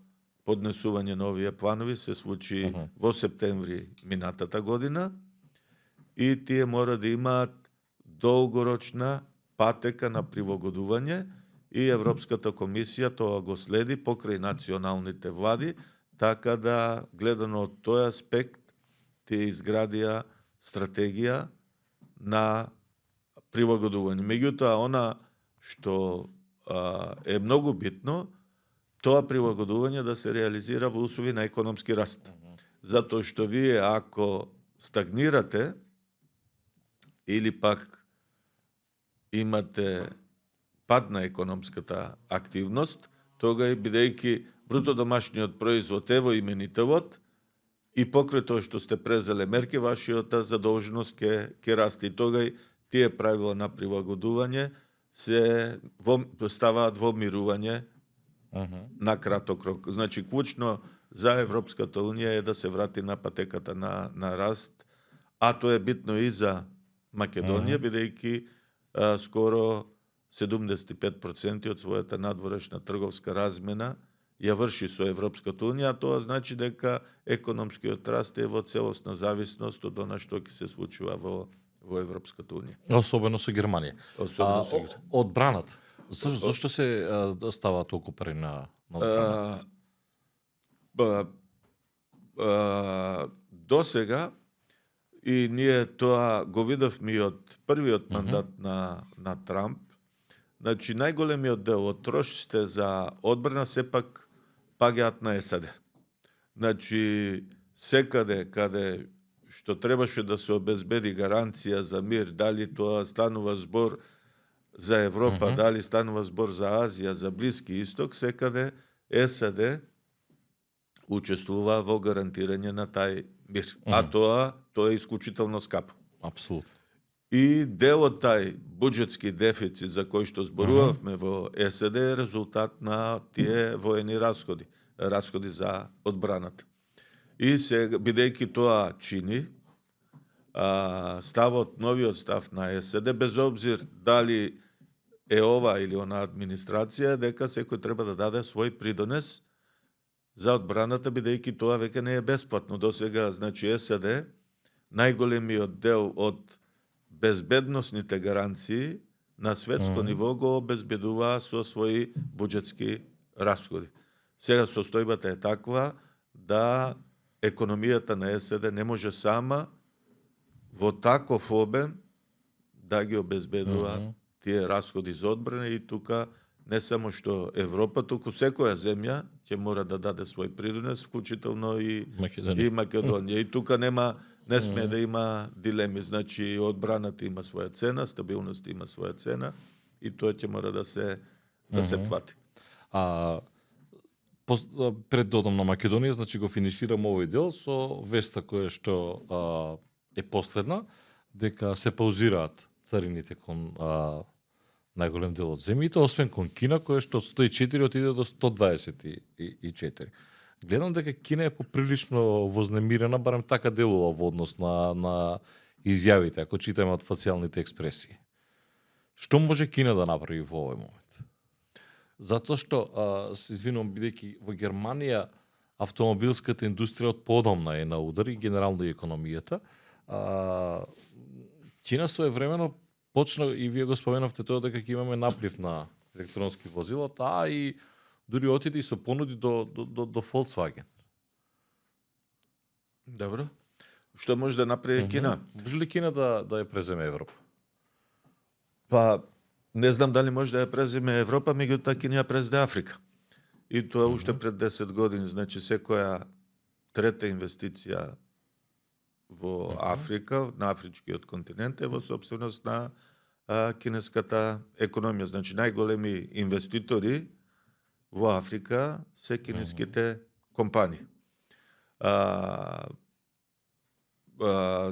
поднесување на овие планови се случи во септември минатата година и тие мора да имаат долгорочна патека на прилагодување и Европската комисија тоа го следи покрај националните влади, така да гледано од тој аспект тие изградија стратегија на прилагодување. Меѓутоа, она што е многу битно, тоа прилагодување да се реализира во услови на економски раст. Затоа што вие ако стагнирате или пак имате пад на економската активност, тогај бидејќи бруто домашниот производ е во именителот и покрај тоа што сте презеле мерки, вашиот задолженост ќе расте. И тогај тие правила на прилагодување се ставаат во мирување на краток рок. Значи, клучно за Европската унија е да се врати на патеката на раст, а тоа е битно и за Македонија, бидејќи скоро 75% од својата надворешна трговска размена ја врши со Европската унија, а тоа значи дека економскиот раст е во целосна зависност од она што ќе се случува во Европската унија. Особено со Германија. Одбраната. Зошто се става толку пари на одбраната? До сега и ние тоа го видовме и од првиот мандат на Трамп. Значи, најголемиот дел од трошците за одбрана сепак паѓаат на САД. Значи, секаде каде што требаше да се обезбеди гаранција за мир, дали тоа станува збор за Европа, дали станува збор за Азија, за Блиски Исток, секаде САД учествува во гарантирање на тај мир. А тоа е исклучително скапо. Апсолутно. И дел од тај буџетски дефицит за кој што зборувавме во САД е резултат на тие воени расходи за одбраната. И сега, бидејќи тоа чини, новиот став на САД, без обзир дали е ова или она администрација, дека секој треба да даде свој придонес за одбраната, бидејќи тоа веќе не е бесплатно. Досега, значи, САД, најголемиот дел од безбедносните гаранции на светско ниво го обезбедуваа со своји буџетски расходи. Сега состојбата е таква да економијата на САД не може сама во таков обем да ги обезбедува тие расходи за одбрана, и тука не само што Европа, туку секоја земја ќе мора да даде свој придонес, вклучително и Македонија. И тука не сме да има дилеми. Значи, одбраната има своја цена, стабилност има своја цена, и тоа ќе мора да се плати. Пред додам на Македонија, значи го финиширам овој дел со веста која што е последна, дека се паузираат царините кон најголем дел од земјите, освен кон Кина, која што од 104 отиде до 124. Гледам дека Кина е поприлично вознемирена, барем така делува во однос на изјавите, ако читаме од фацијалните експресии. Што може Кина да направи во овој момент? Затоа што, се извинувам, бидејќи во Германија автомобилската индустрија од подомна е на удар и генерално и економијата, Кина своевремено почна, и вие го споменавте тоа, дека ќе имаме наплив на електронски возила, и дури отиде и со понуди до Volkswagen. Добро. Што може да направи Кина? Може ли Кина да ја преземе Европа? Па, не знам дали може да ја преземе Европа, меѓутоа Кина ја презеде Африка. И тоа уште пред 10 години, значи секоја трета инвестиција во Африка, на афричкиот континент, е во собственост на кинеската економија. Значи, најголеми инвеститори во Африка се кинеските компании.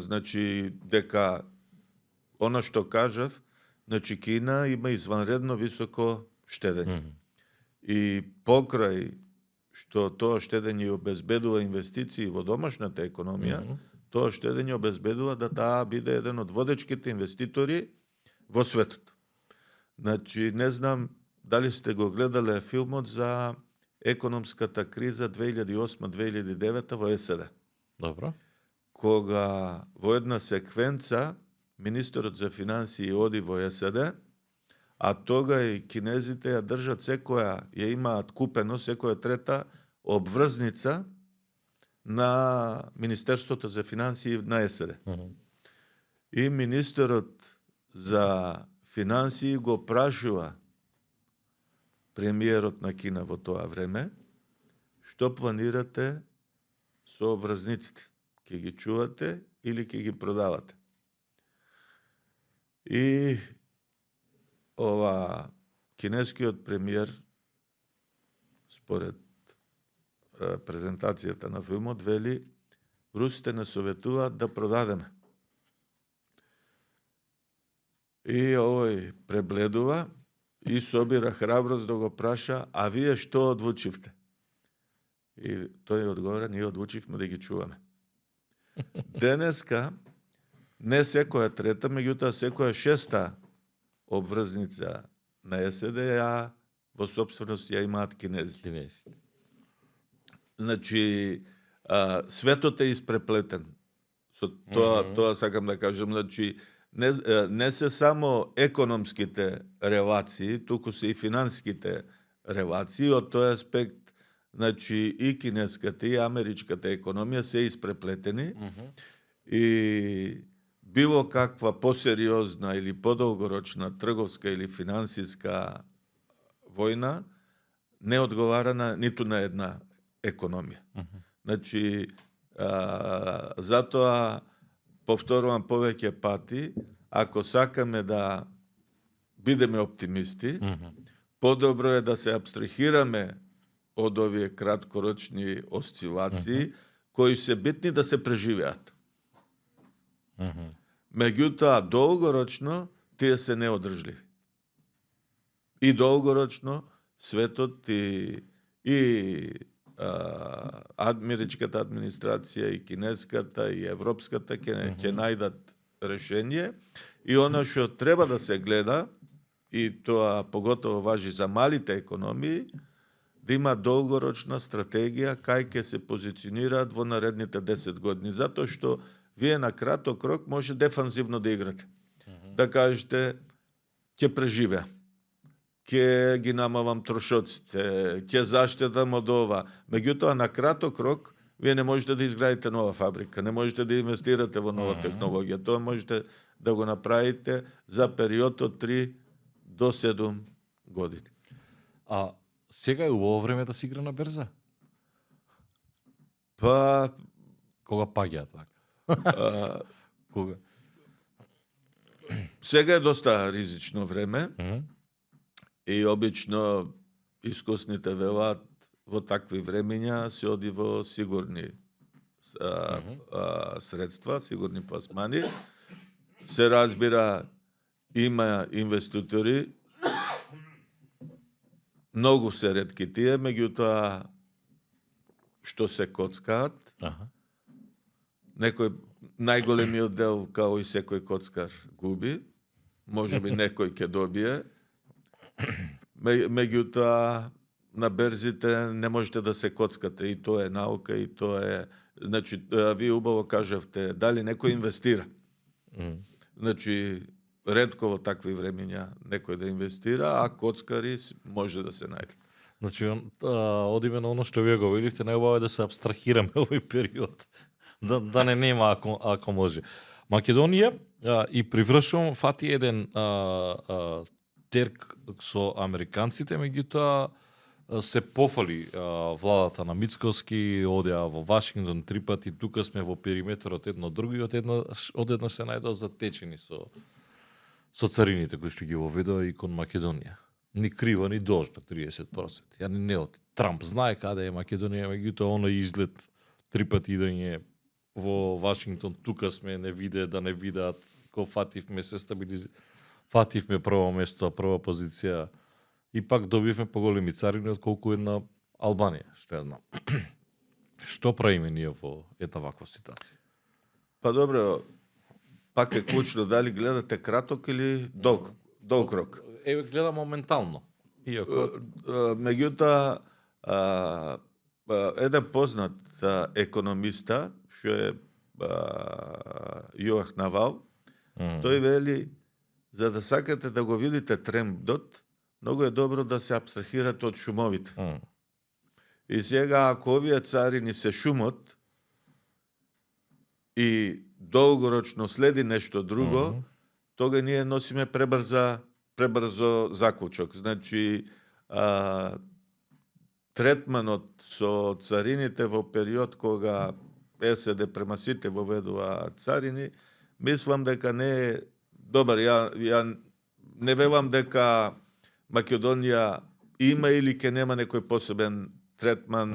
Значи, дека она што кажав, значи Кина има изванредно високо штедење. И покрај што тоа штедење обезбедува инвестиции во домашната економија, тоа штедење обезбедува да таа биде еден од водечките инвеститори во светот. Значи, не знам дали сте го гледале филмот за економската криза 2008-2009 во САД. Добро. Кога во една секвенца министерот за финансии оди во САД, а тога и кинезите ја држат ја имаат купено секоја трета обврзница на Министерството за финансии на САД. И министерот за финансии го прашува премиерот на Кина во тоа време, што планирате со обврзниците? Ќе ги чувате или ќе ги продавате? И ова кинескиот премиер, според презентацијата на филмот, вели: русите не советуваат да продадеме. И овој пребледува и собира храброст да го праша: а вие што одлучивте? И тој одговора: ние одлучивме да ги чуваме. Денеска не секоја трета, меѓутоа секоја шеста обврзница на САД во собственост ја имаат кинезите. Значи, светот е испреплетен. Со тоа сакам да кажам. Значи, не се само економските релации, туку се и финансиските релации. Од тој аспект, значи, и кинеската и америчката економија се испреплетени. И било каква посериозна или подолгорочна трговска или финансиска војна не одговара ниту на една економија. Значи, затоа повторувам повеќе пати, ако сакаме да бидеме оптимисти, подобро е да се абстрахираме од овие краткорочни осцилации, кои се битни да се преживеат. Меѓутоа, долгорочно, тие се неодржливи. И долгорочно, светот и америчката администрација, и кинеската, и европската ќе најдат решение. И она што треба да се гледа, и тоа поготово важи за малите економии, да има долгорочна стратегија кај ќе се позиционираат во наредните 10 години. Затоа што вие на краток рок може дефанзивно да играте. Да кажете, ќе преживеам, ќе ги намавам трошоците, ќе заштедам од ова. Меѓутоа, на краток рок, вие не можете да изградите нова фабрика, не можете да инвестирате во нова технологија. Тоа можете да го направите за период од 3 до 7 години. А сега е убаво време да се игра на берза? Па, Кога паѓаат така? Кога? сега е доста ризично време и обично искусните велат во такви времења се оди во сигурни средства, сигурни пласмани. Се разбира, има инвеститори, многу се ретки тие, меѓутоа што се коцкаат. Некој најголемиот дел, као и секој коцкар, губи. Можеби некој ќе добие. Меѓутоа, на берзите не можете да се коцкате. И тоа е наука, и тоа е... Значи, вие убаво кажавте, дали некој инвестира. Значи, ретко во такви времења некој да инвестира, а коцкари може да се најдат. Значи, одиме на оно што вие го видите, најубаво е да се абстрахираме овој период. Да не нема ако може. Македонија и привршувам фати еден терк со американците, меѓутоа се пофали владата на Мицкоски, одеа во Вашингтон 3 пати, тука сме во периметрот едно друго и одеднаш се најдоа затечени со царините кои што ги воведоа и кон Македонија. Ни крива, ни должна 30%. Ја не оти. Трамп знае каде е Македонија, меѓутоа оној излет 3 пати идење во Вашингтон, тука сме, не виде, да не видат, ко фативме, фативме прво место, прва позиција, и пак добивме поголеми царини од колку една Албанија, што ја знам. Што правиме ние во една ваква ситуација? Па добро, пак е клучно дали гледате краток или долг рок. Еве гледам моментално. Иако Меѓутоа, еден познат економиста, што е Јоах Навал, тој вели, за да сакате да го видите трендот, многу е добро да се абстрахирате од шумовите. И сега, ако овие царини се шумот и долгорочно следи нешто друго, тога ние носиме пребрзо заклучок. Значи, третманот со царините во период кога СД према сите воведува царини, мислам дека не е добар. Ја не велам дека Македонија има или ќе нема некој посебен третман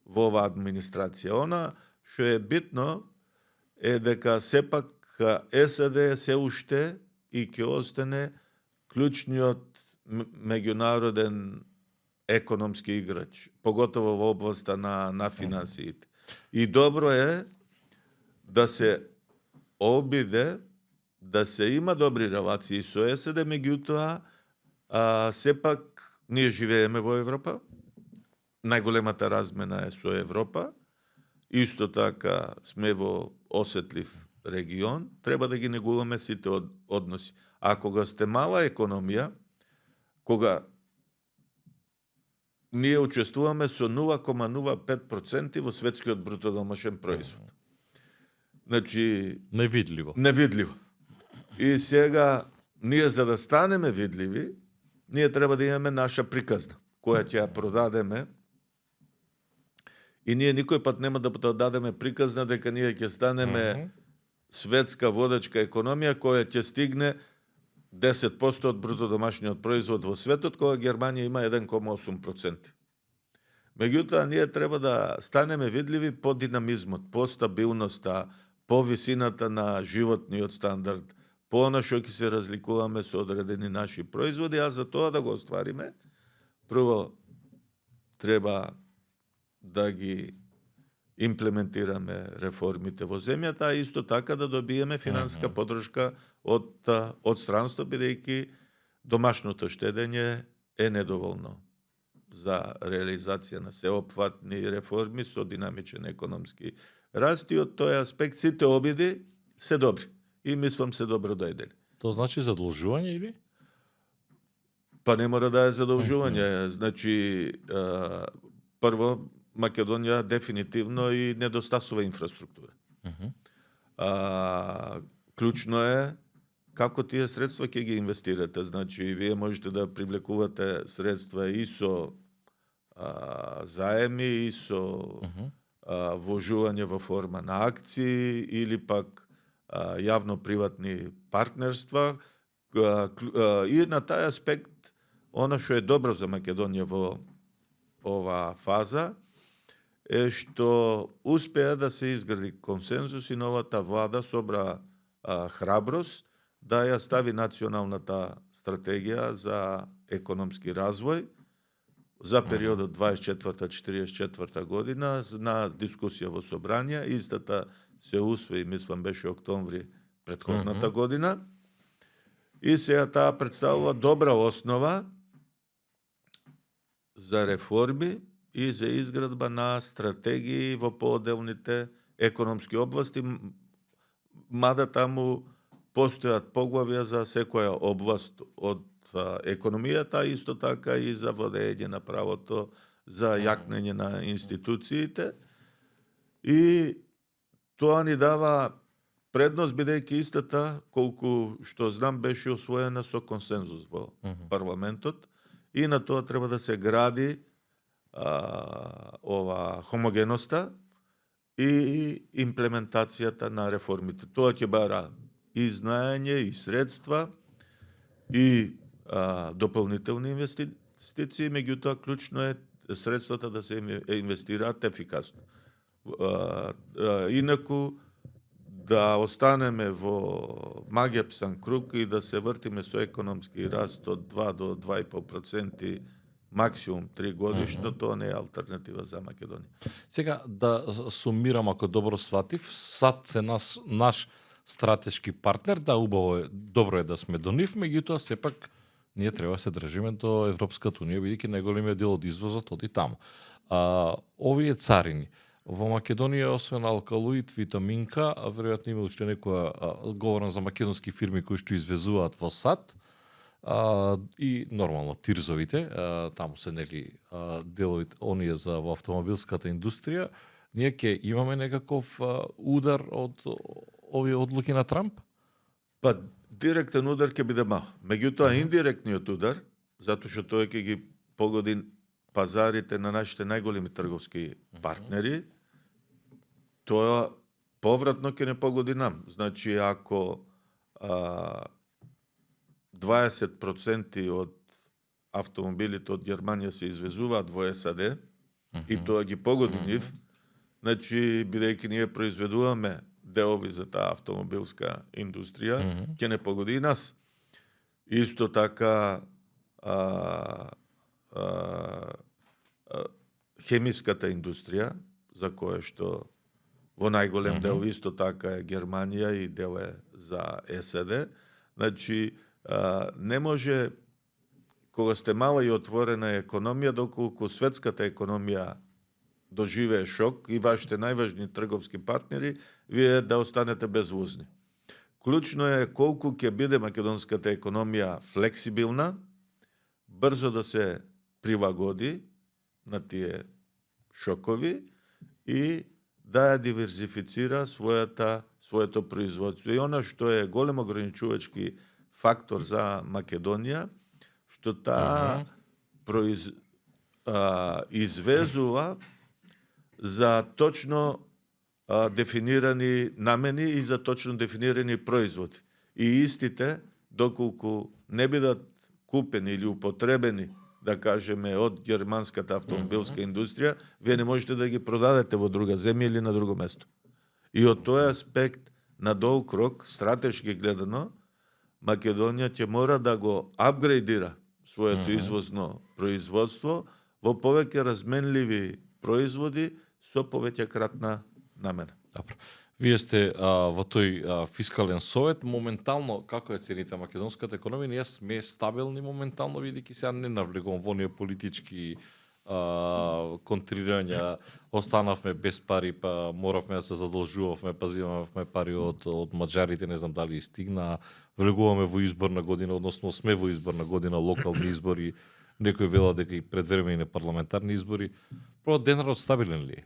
во оваа администрација. Она што е битно е дека сепак СД се уште и ќе остане клучниот меѓународен економски играч, поготово во областа на финансиите. И добро е да се обиде да се има добри релации со СД, меѓутоа сепак ние живееме во Европа, најголемата размена е со Европа, исто така сме во осетлив регион, треба да ги негуваме сите односи. А кога сте мала економија, кога ние учествуваме со 0,05% во светскиот бруто домашен производ. Значи, невидливо. И сега ние за да станеме видливи, ние треба да имаме наша приказна, која ќе ја продадеме. И ние никој пат нема да продадеме приказна дека ние ќе станеме светска водечка економија која ќе стигне 10% од бруто домашниот производ во светот, кога Германија има 1,8%. Меѓутоа, ние треба да станеме видливи по динамизмот, по стабилноста, по висината на животниот стандард, по она што ќе се разликуваме со одредени наши производи, а за тоа да го оствариме, прво треба да ги имплементираме реформите во земјата, а исто така да добиеме финансиска подршка од странство, бидејќи домашното штедење е недоволно за реализација на сеопфатни реформи со динамичен економски раст, и од тој аспект сите обиди се добри и мислам се добро дојдени. Тоа значи задолжување или? Па не мора да е задолжување, значи прво Македонија дефинитивно и недостасува инфраструктура. Клучно е како тие средства ќе ги инвестирате. Значи, вие можете да привлекувате средства и со заеми, и со вложување во форма на акции, или пак јавно-приватни партнерства. И на тај аспект, она што е добро за Македонија во оваа фаза, е што успеа да се изгради консензус и новата влада собра храброст да ја стави националната стратегија за економски развој за периодот 24-44 година на дискусија во собрание. Истата се усвои, мислам, беше октомври претходната година. И сега таа представува добра основа за реформи и за изградба на стратегии во поотделните економски области, мада таму постојат поглавја за секоја област од економијата, исто така и за владење на правото, за јакнење на институциите. И тоа ни дава предност, бидејќи истата, колку што знам, беше освоена со консензус во парламентот, и на тоа треба да се гради ова хомогеноста и имплементацијата на реформите. Тоа ќе бара и знаење, и средства, и дополнителни инвестиции, меѓутоа клучно е средствата да се инвестираат ефикасно. Инаку да останеме во магијапсан круг и да се вртиме со економски раст од 2 до 2,5%, максимум 3 годишно, тоа не е алтернатива за Македонија. Сега да сумирам, ако добро сватив, САД се наш стратешки партнер, да, убаво е, добро е да сме до нив, меѓутоа сепак ние треба да се држиме до Европската унија, бидејќи најголемиот дел од извозот оди таму. Овие царини во Македонија, освен алкалоид, витаминка, веројатно има уште некоја, говорам за македонски фирми кои што извезуваат во САД, и нормално тирзовите, таму се нели деловите оние за во автомобилската индустрија. Ние ќе имаме некаков удар од овие одлуки на Трамп? Па директен удар ќе биде мал. Меѓутоа индиректниот удар, затоа што тој ќе ги погоди пазарите на нашите најголеми трговски партнери, тоа повратно ќе не погоди нам. Значи, ако 20% од автомобилите од Германија се извезуваат во САД, и тоа ги погоди нив, значи, бидејќи ние произведуваме делови за таа автомобилска индустрија, ќе не погоди и нас. Исто така хемиската индустрија, за која што во најголем дел исто така е Германија и дел е за САД. Значи, не може, кога сте мала и отворена економија, доколку светската економија доживее шок и вашите најважни трговски партнери, вие да останете безвозни. Клучно е колку ќе биде македонската економија флексибилна, брзо да се прилагоди на тие шокови и да ја диверзифицира своето производство. И она што е голем ограничувачки фактор за Македонија, што таа извезува за точно дефинирани намени и за точно дефинирани производи. И истите, доколку не бидат купени или употребени, да кажеме, од германската автомобилска индустрија, вие не можете да ги продадете во друга земја или на друго место. И од тој аспект, на долг рок, стратешки гледано, Македонија ќе мора да го апгрейдира своето извозно производство во повеќе разменливи производи со повеќе кратна намена. Добро. Вие сте во тој фискален совет, моментално како е цените македонската економија? Ние сме стабилни моментално, бидејќи сега не навлегувам во оние политички контрирања, останавме без пари, па моравме да се задолжувавме, па зимавме пари од маđарите, не знам дали стигна, влегуваме во изборна година, односно сме во изборна година, локални избори, некој вела дека и предвремени парламентарни избори. Прво денарот стабилен ли е?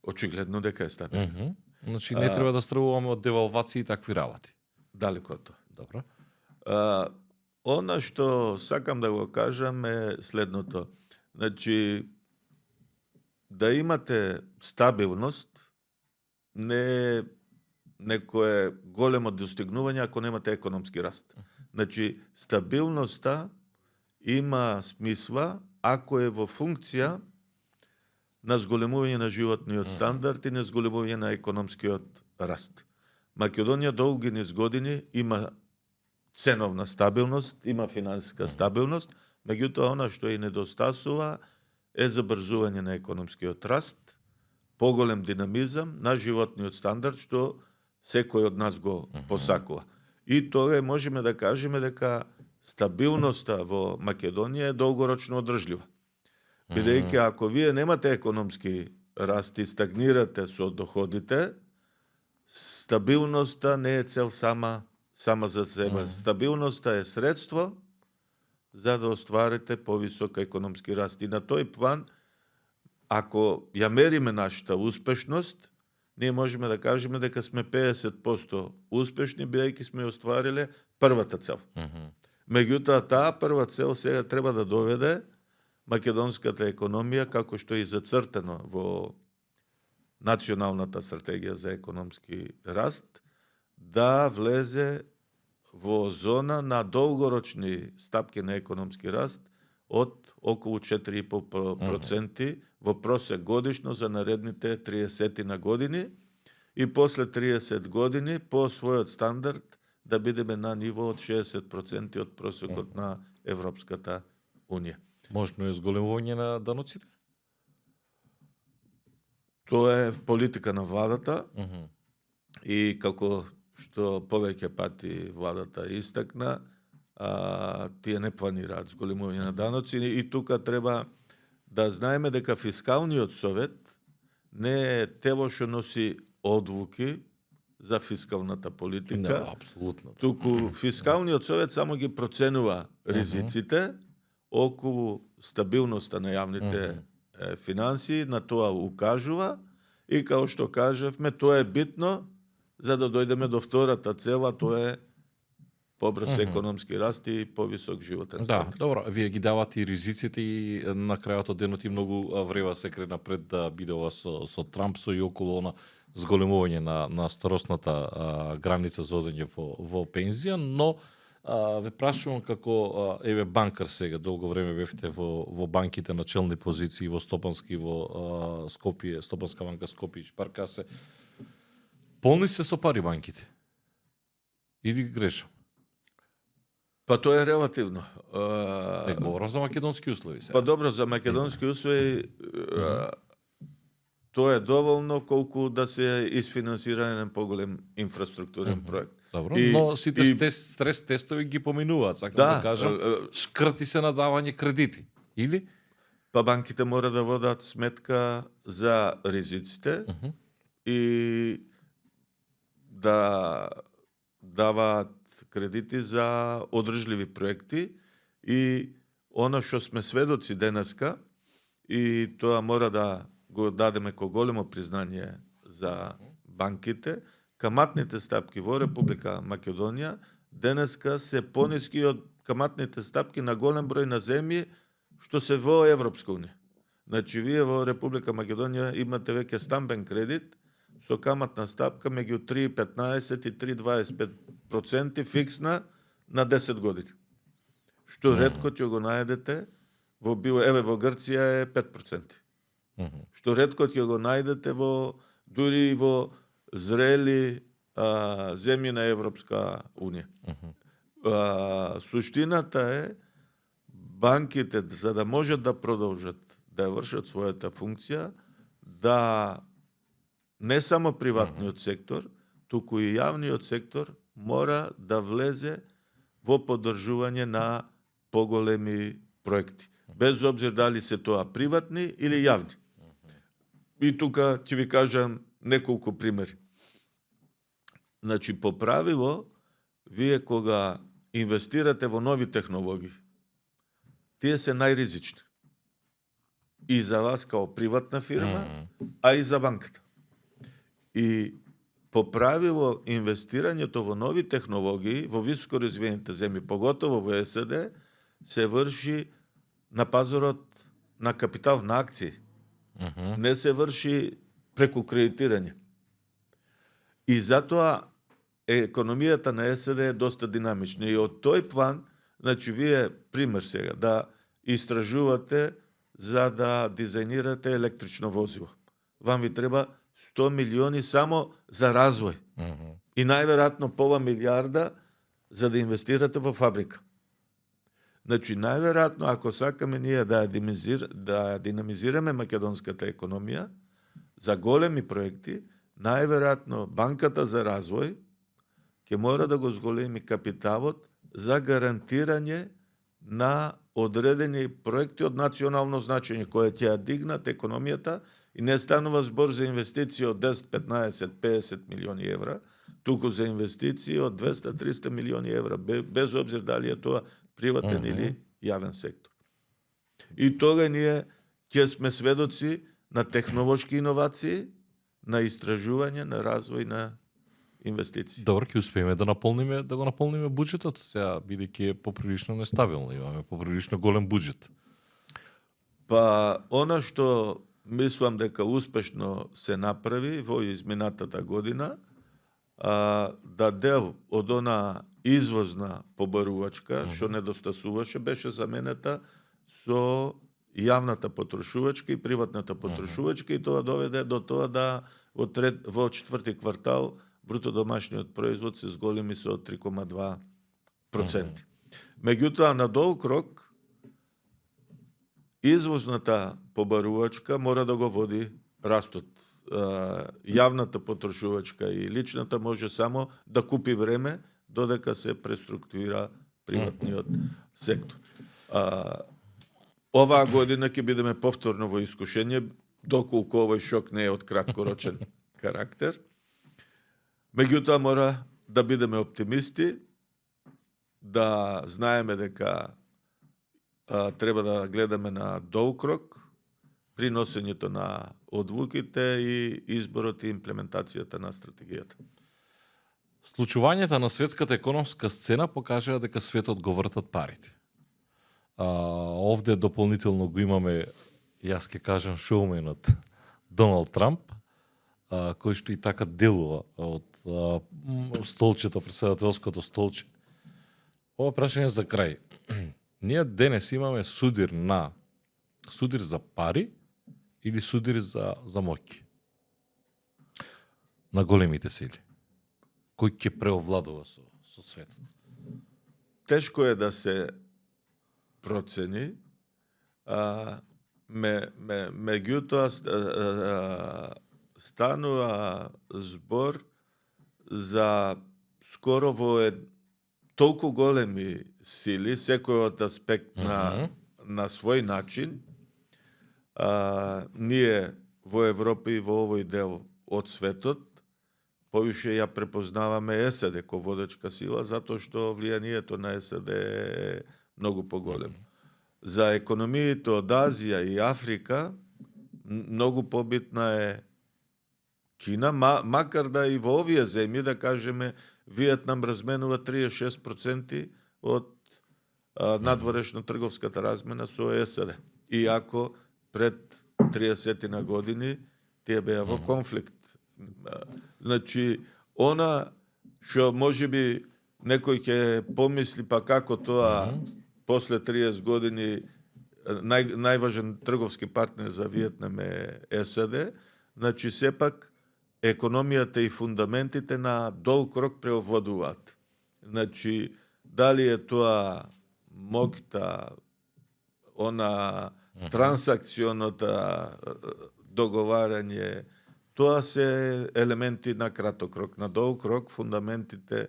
Очигледно дека е стабилен. Значи не треба да стравуваме од девалвации и такви работи. Далеко од тоа. Добро. Она што сакам да го кажам е следното. Значи, да имате стабилност не е некое големо достигнување ако немате економски раст. Значи, стабилноста има смисла ако е во функција на зголемување на животниот стандард и на зголемување на економскиот раст. Македонија долги низ години има ценовна стабилност, има финансиска стабилност, меѓутоа она што и недостасува е забрзување на економскиот раст, поголем динамизам на животниот стандард што секој од нас го посакува. И тоа можеме да кажеме дека стабилноста во Македонија е долгорочно одржлива. Бидејќи ако вие немате економски раст и стагнирате со доходите, стабилноста не е цел сама за себе. Стабилноста е средство за да остварите повисок економски раст. И на тој план, ако ја мериме нашата успешност, ние можеме да кажеме дека сме 50% успешни, бидејќи сме оствариле првата цел. Меѓутоа, таа прва цел сега треба да доведе македонската економија, како што е зацртано во Националната стратегија за економски раст, да влезе во зона на долгорочни стапки на економски раст од околу 4,5% во просек годишно за наредните 30 на години и после 30 години по својот стандард да бидеме на ниво од 60% од просекот на Европската Унија. Можно е зголемување на даноците? Тоа е политика на владата и како што повеќе пати владата истакна, тие не планираат зголемување на даноци и тука треба да знаеме дека фискалниот совет не е тело што носи одлуки за фискалната политика. Да, апсолутно. Туку фискалниот совет само ги проценува ризиците околу стабилноста на јавните финансии, на тоа укажува и како што кажавме, тоа е битно за да дојдеме до втората цел, а тоа е побрз економски раст и повисок животен стандард. Да, добро, вие ги давате и ризиците и на крајот од денот и многу врева се кре напред да биде ова со Трамп, со и околу она зголемување на старосната граница за одење во пензија, но ве прашувам како еве банкар сега, долго време бевте во банките на челни позиции во Стопански, во Скопје, Стопанска банка Скопје и Шпаркасе. Полни се со пари банките? Или грешам? Па тоа е релативно. Говорам за македонски услови сега. Па добро, за македонски услови тоа е доволно колку да се изфинансира еден поголем инфраструктурен проект. Добро, но сите стрес тестови ги поминуваат, сакам да кажам, шкрти се на давање кредити, или? Па банките мора да водат сметка за ризиците и да даваат кредити за одржливи проекти и она што сме сведоци денеска и тоа мора да го дадеме ко големо признање за банките, каматните стапки во Република Македонија денеска се пониски од каматните стапки на голем број на земји што се во Европска унија. Значи, вие во Република Македонија имате веќе стамбен кредит со каматна стапка меѓу 3,15 и 3,25% фиксна на 10 години. Што ретко ќе го најдете во Грција е 5%. Што ретко ќе го најдете дури во зрели земји на Европска унија. Суштината е банките, за да можат да продолжат да ја вршат својата функција, да не само приватниот сектор, туку и јавниот сектор мора да влезе во поддржување на поголеми проекти. Без обзир дали се тоа приватни или јавни. И тука ќе ви кажам неколку примери. Значи, по правило, вие кога инвестирате во нови технологии, тие се најризични. И за вас као приватна фирма, а и за банката. И по правило, инвестирањето во нови технологии во високо развиените земји, поготово во САД, се врши на пазарот на капитал, на акции. Не се врши преку кредитирање. И затоа економијата на САД е доста динамична. И од тој план, значи, вие, пример сега, да истражувате за да дизајнирате електрично возило. Вам ви треба 100 милиони само за развој. И најверојатно пола милиарда за да инвестирате во фабрика. Значи, најверојатно, ако сакаме ние да динамизираме македонската економија за големи проекти, најверојатно банката за развој ќе мора да го зголеми капиталот за гарантирање на одредени проекти од национално значење, кои ќе ја дигнат економијата, и не станува збор за инвестиции од 10, 15, 50 милиони евра, туку за инвестиции од 200-300 милиони евра, без обзир дали е тоа приватен или јавен сектор. И тога ние ќе сме сведоци на технолошки иновации, на истражување, на развој, на инвестиции. Добро, ќе успееме да го наполниме буџетот, сега бидејќи е поприлично нестабилно, имаме поприлично голем буџет. Па, она што мислам дека успешно се направи во изминатата година, да дел од она извозна побарувачка, што недостасуваше, беше заменета со јавната потрошувачка и приватната потрошувачка, и тоа доведе до тоа да во четврти квартал бруто домашниот производ се зголеми со 3,2%. Меѓутоа, на долг рок, извозната побарувачка мора да го води растот. Јавната потрошувачка и личната може само да купи време додека се преструктурира приватниот сектор. Оваа година ќе бидеме повторно во искушение, доколку овој шок не е од краткорочен карактер. Меѓутоа мора да бидеме оптимисти, да знаеме дека треба да гледаме на долг рок при носењето на одлуките и изборот и имплементацијата на стратегијата. Случувањата на светската економска сцена покажаа дека светот го вртат парите. Овде дополнително го имаме, јас ќе кажам, шоуменот Доналд Трамп, кој што и така делува од столчето, председателското столче. Ова прашање за крај. Ние денес имаме судир за пари или судир за моќ? На големите сили. Кој ќе преовладува со светот? Тешко е да се процени, меѓутоа станува збор за скоро во толку големи сили, секој од аспект на свој начин. Ние во Европа и во овој дел од светот повише ја препознаваме САД ко водечка сила, затоа што влијанието на САД е многу поголемо. За економиите од Азија и Африка многу побитна е Кина, макар да и во овие земји, да кажеме, Виетнам разменува 36% од надворешно трговската размена со САД. Иако пред 30 на години тие беа во конфликт Значи, она што можеби некој ќе помисли па како тоа после 30 години најважен трговски партнер за Виетнам е САД, значи сепак економијата и фундаментите на долг рок преовладуваат. Значи, дали е тоа МОК-та, она трансакционата договарање, тоа се елементи на краток рок. На долг рок фундаментите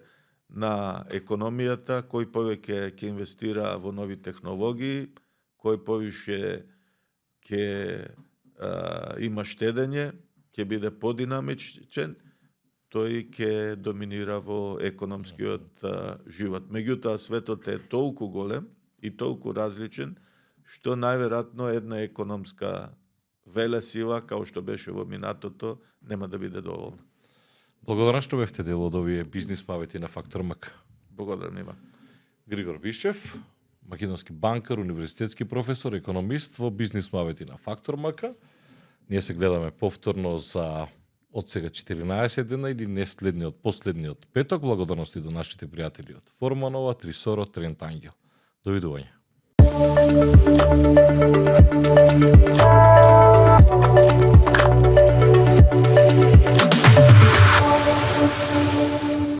на економијата, кој повеќе ќе инвестира во нови технологии, кој повише ќе има штедење, ќе биде подинамичен, тој ќе доминира во економскиот живот. Меѓутоа, светот е толку голем и толку различен, што најверојатно една економска велесила, као што беше во минатото, нема да биде доволна. Благодарам што бевте дел од овие бизнис мавети на Фактор МК. Благодарам има. Григор Бишев, македонски банкар, универзитетски професор, економист во бизнис мавети на Фактор МК. Ние се гледаме повторно за од сега 14 дена или не следниот, последниот петок. Благодарности до нашите пријатели од Форманова, Трисоро, Трент Ангел. Довидување.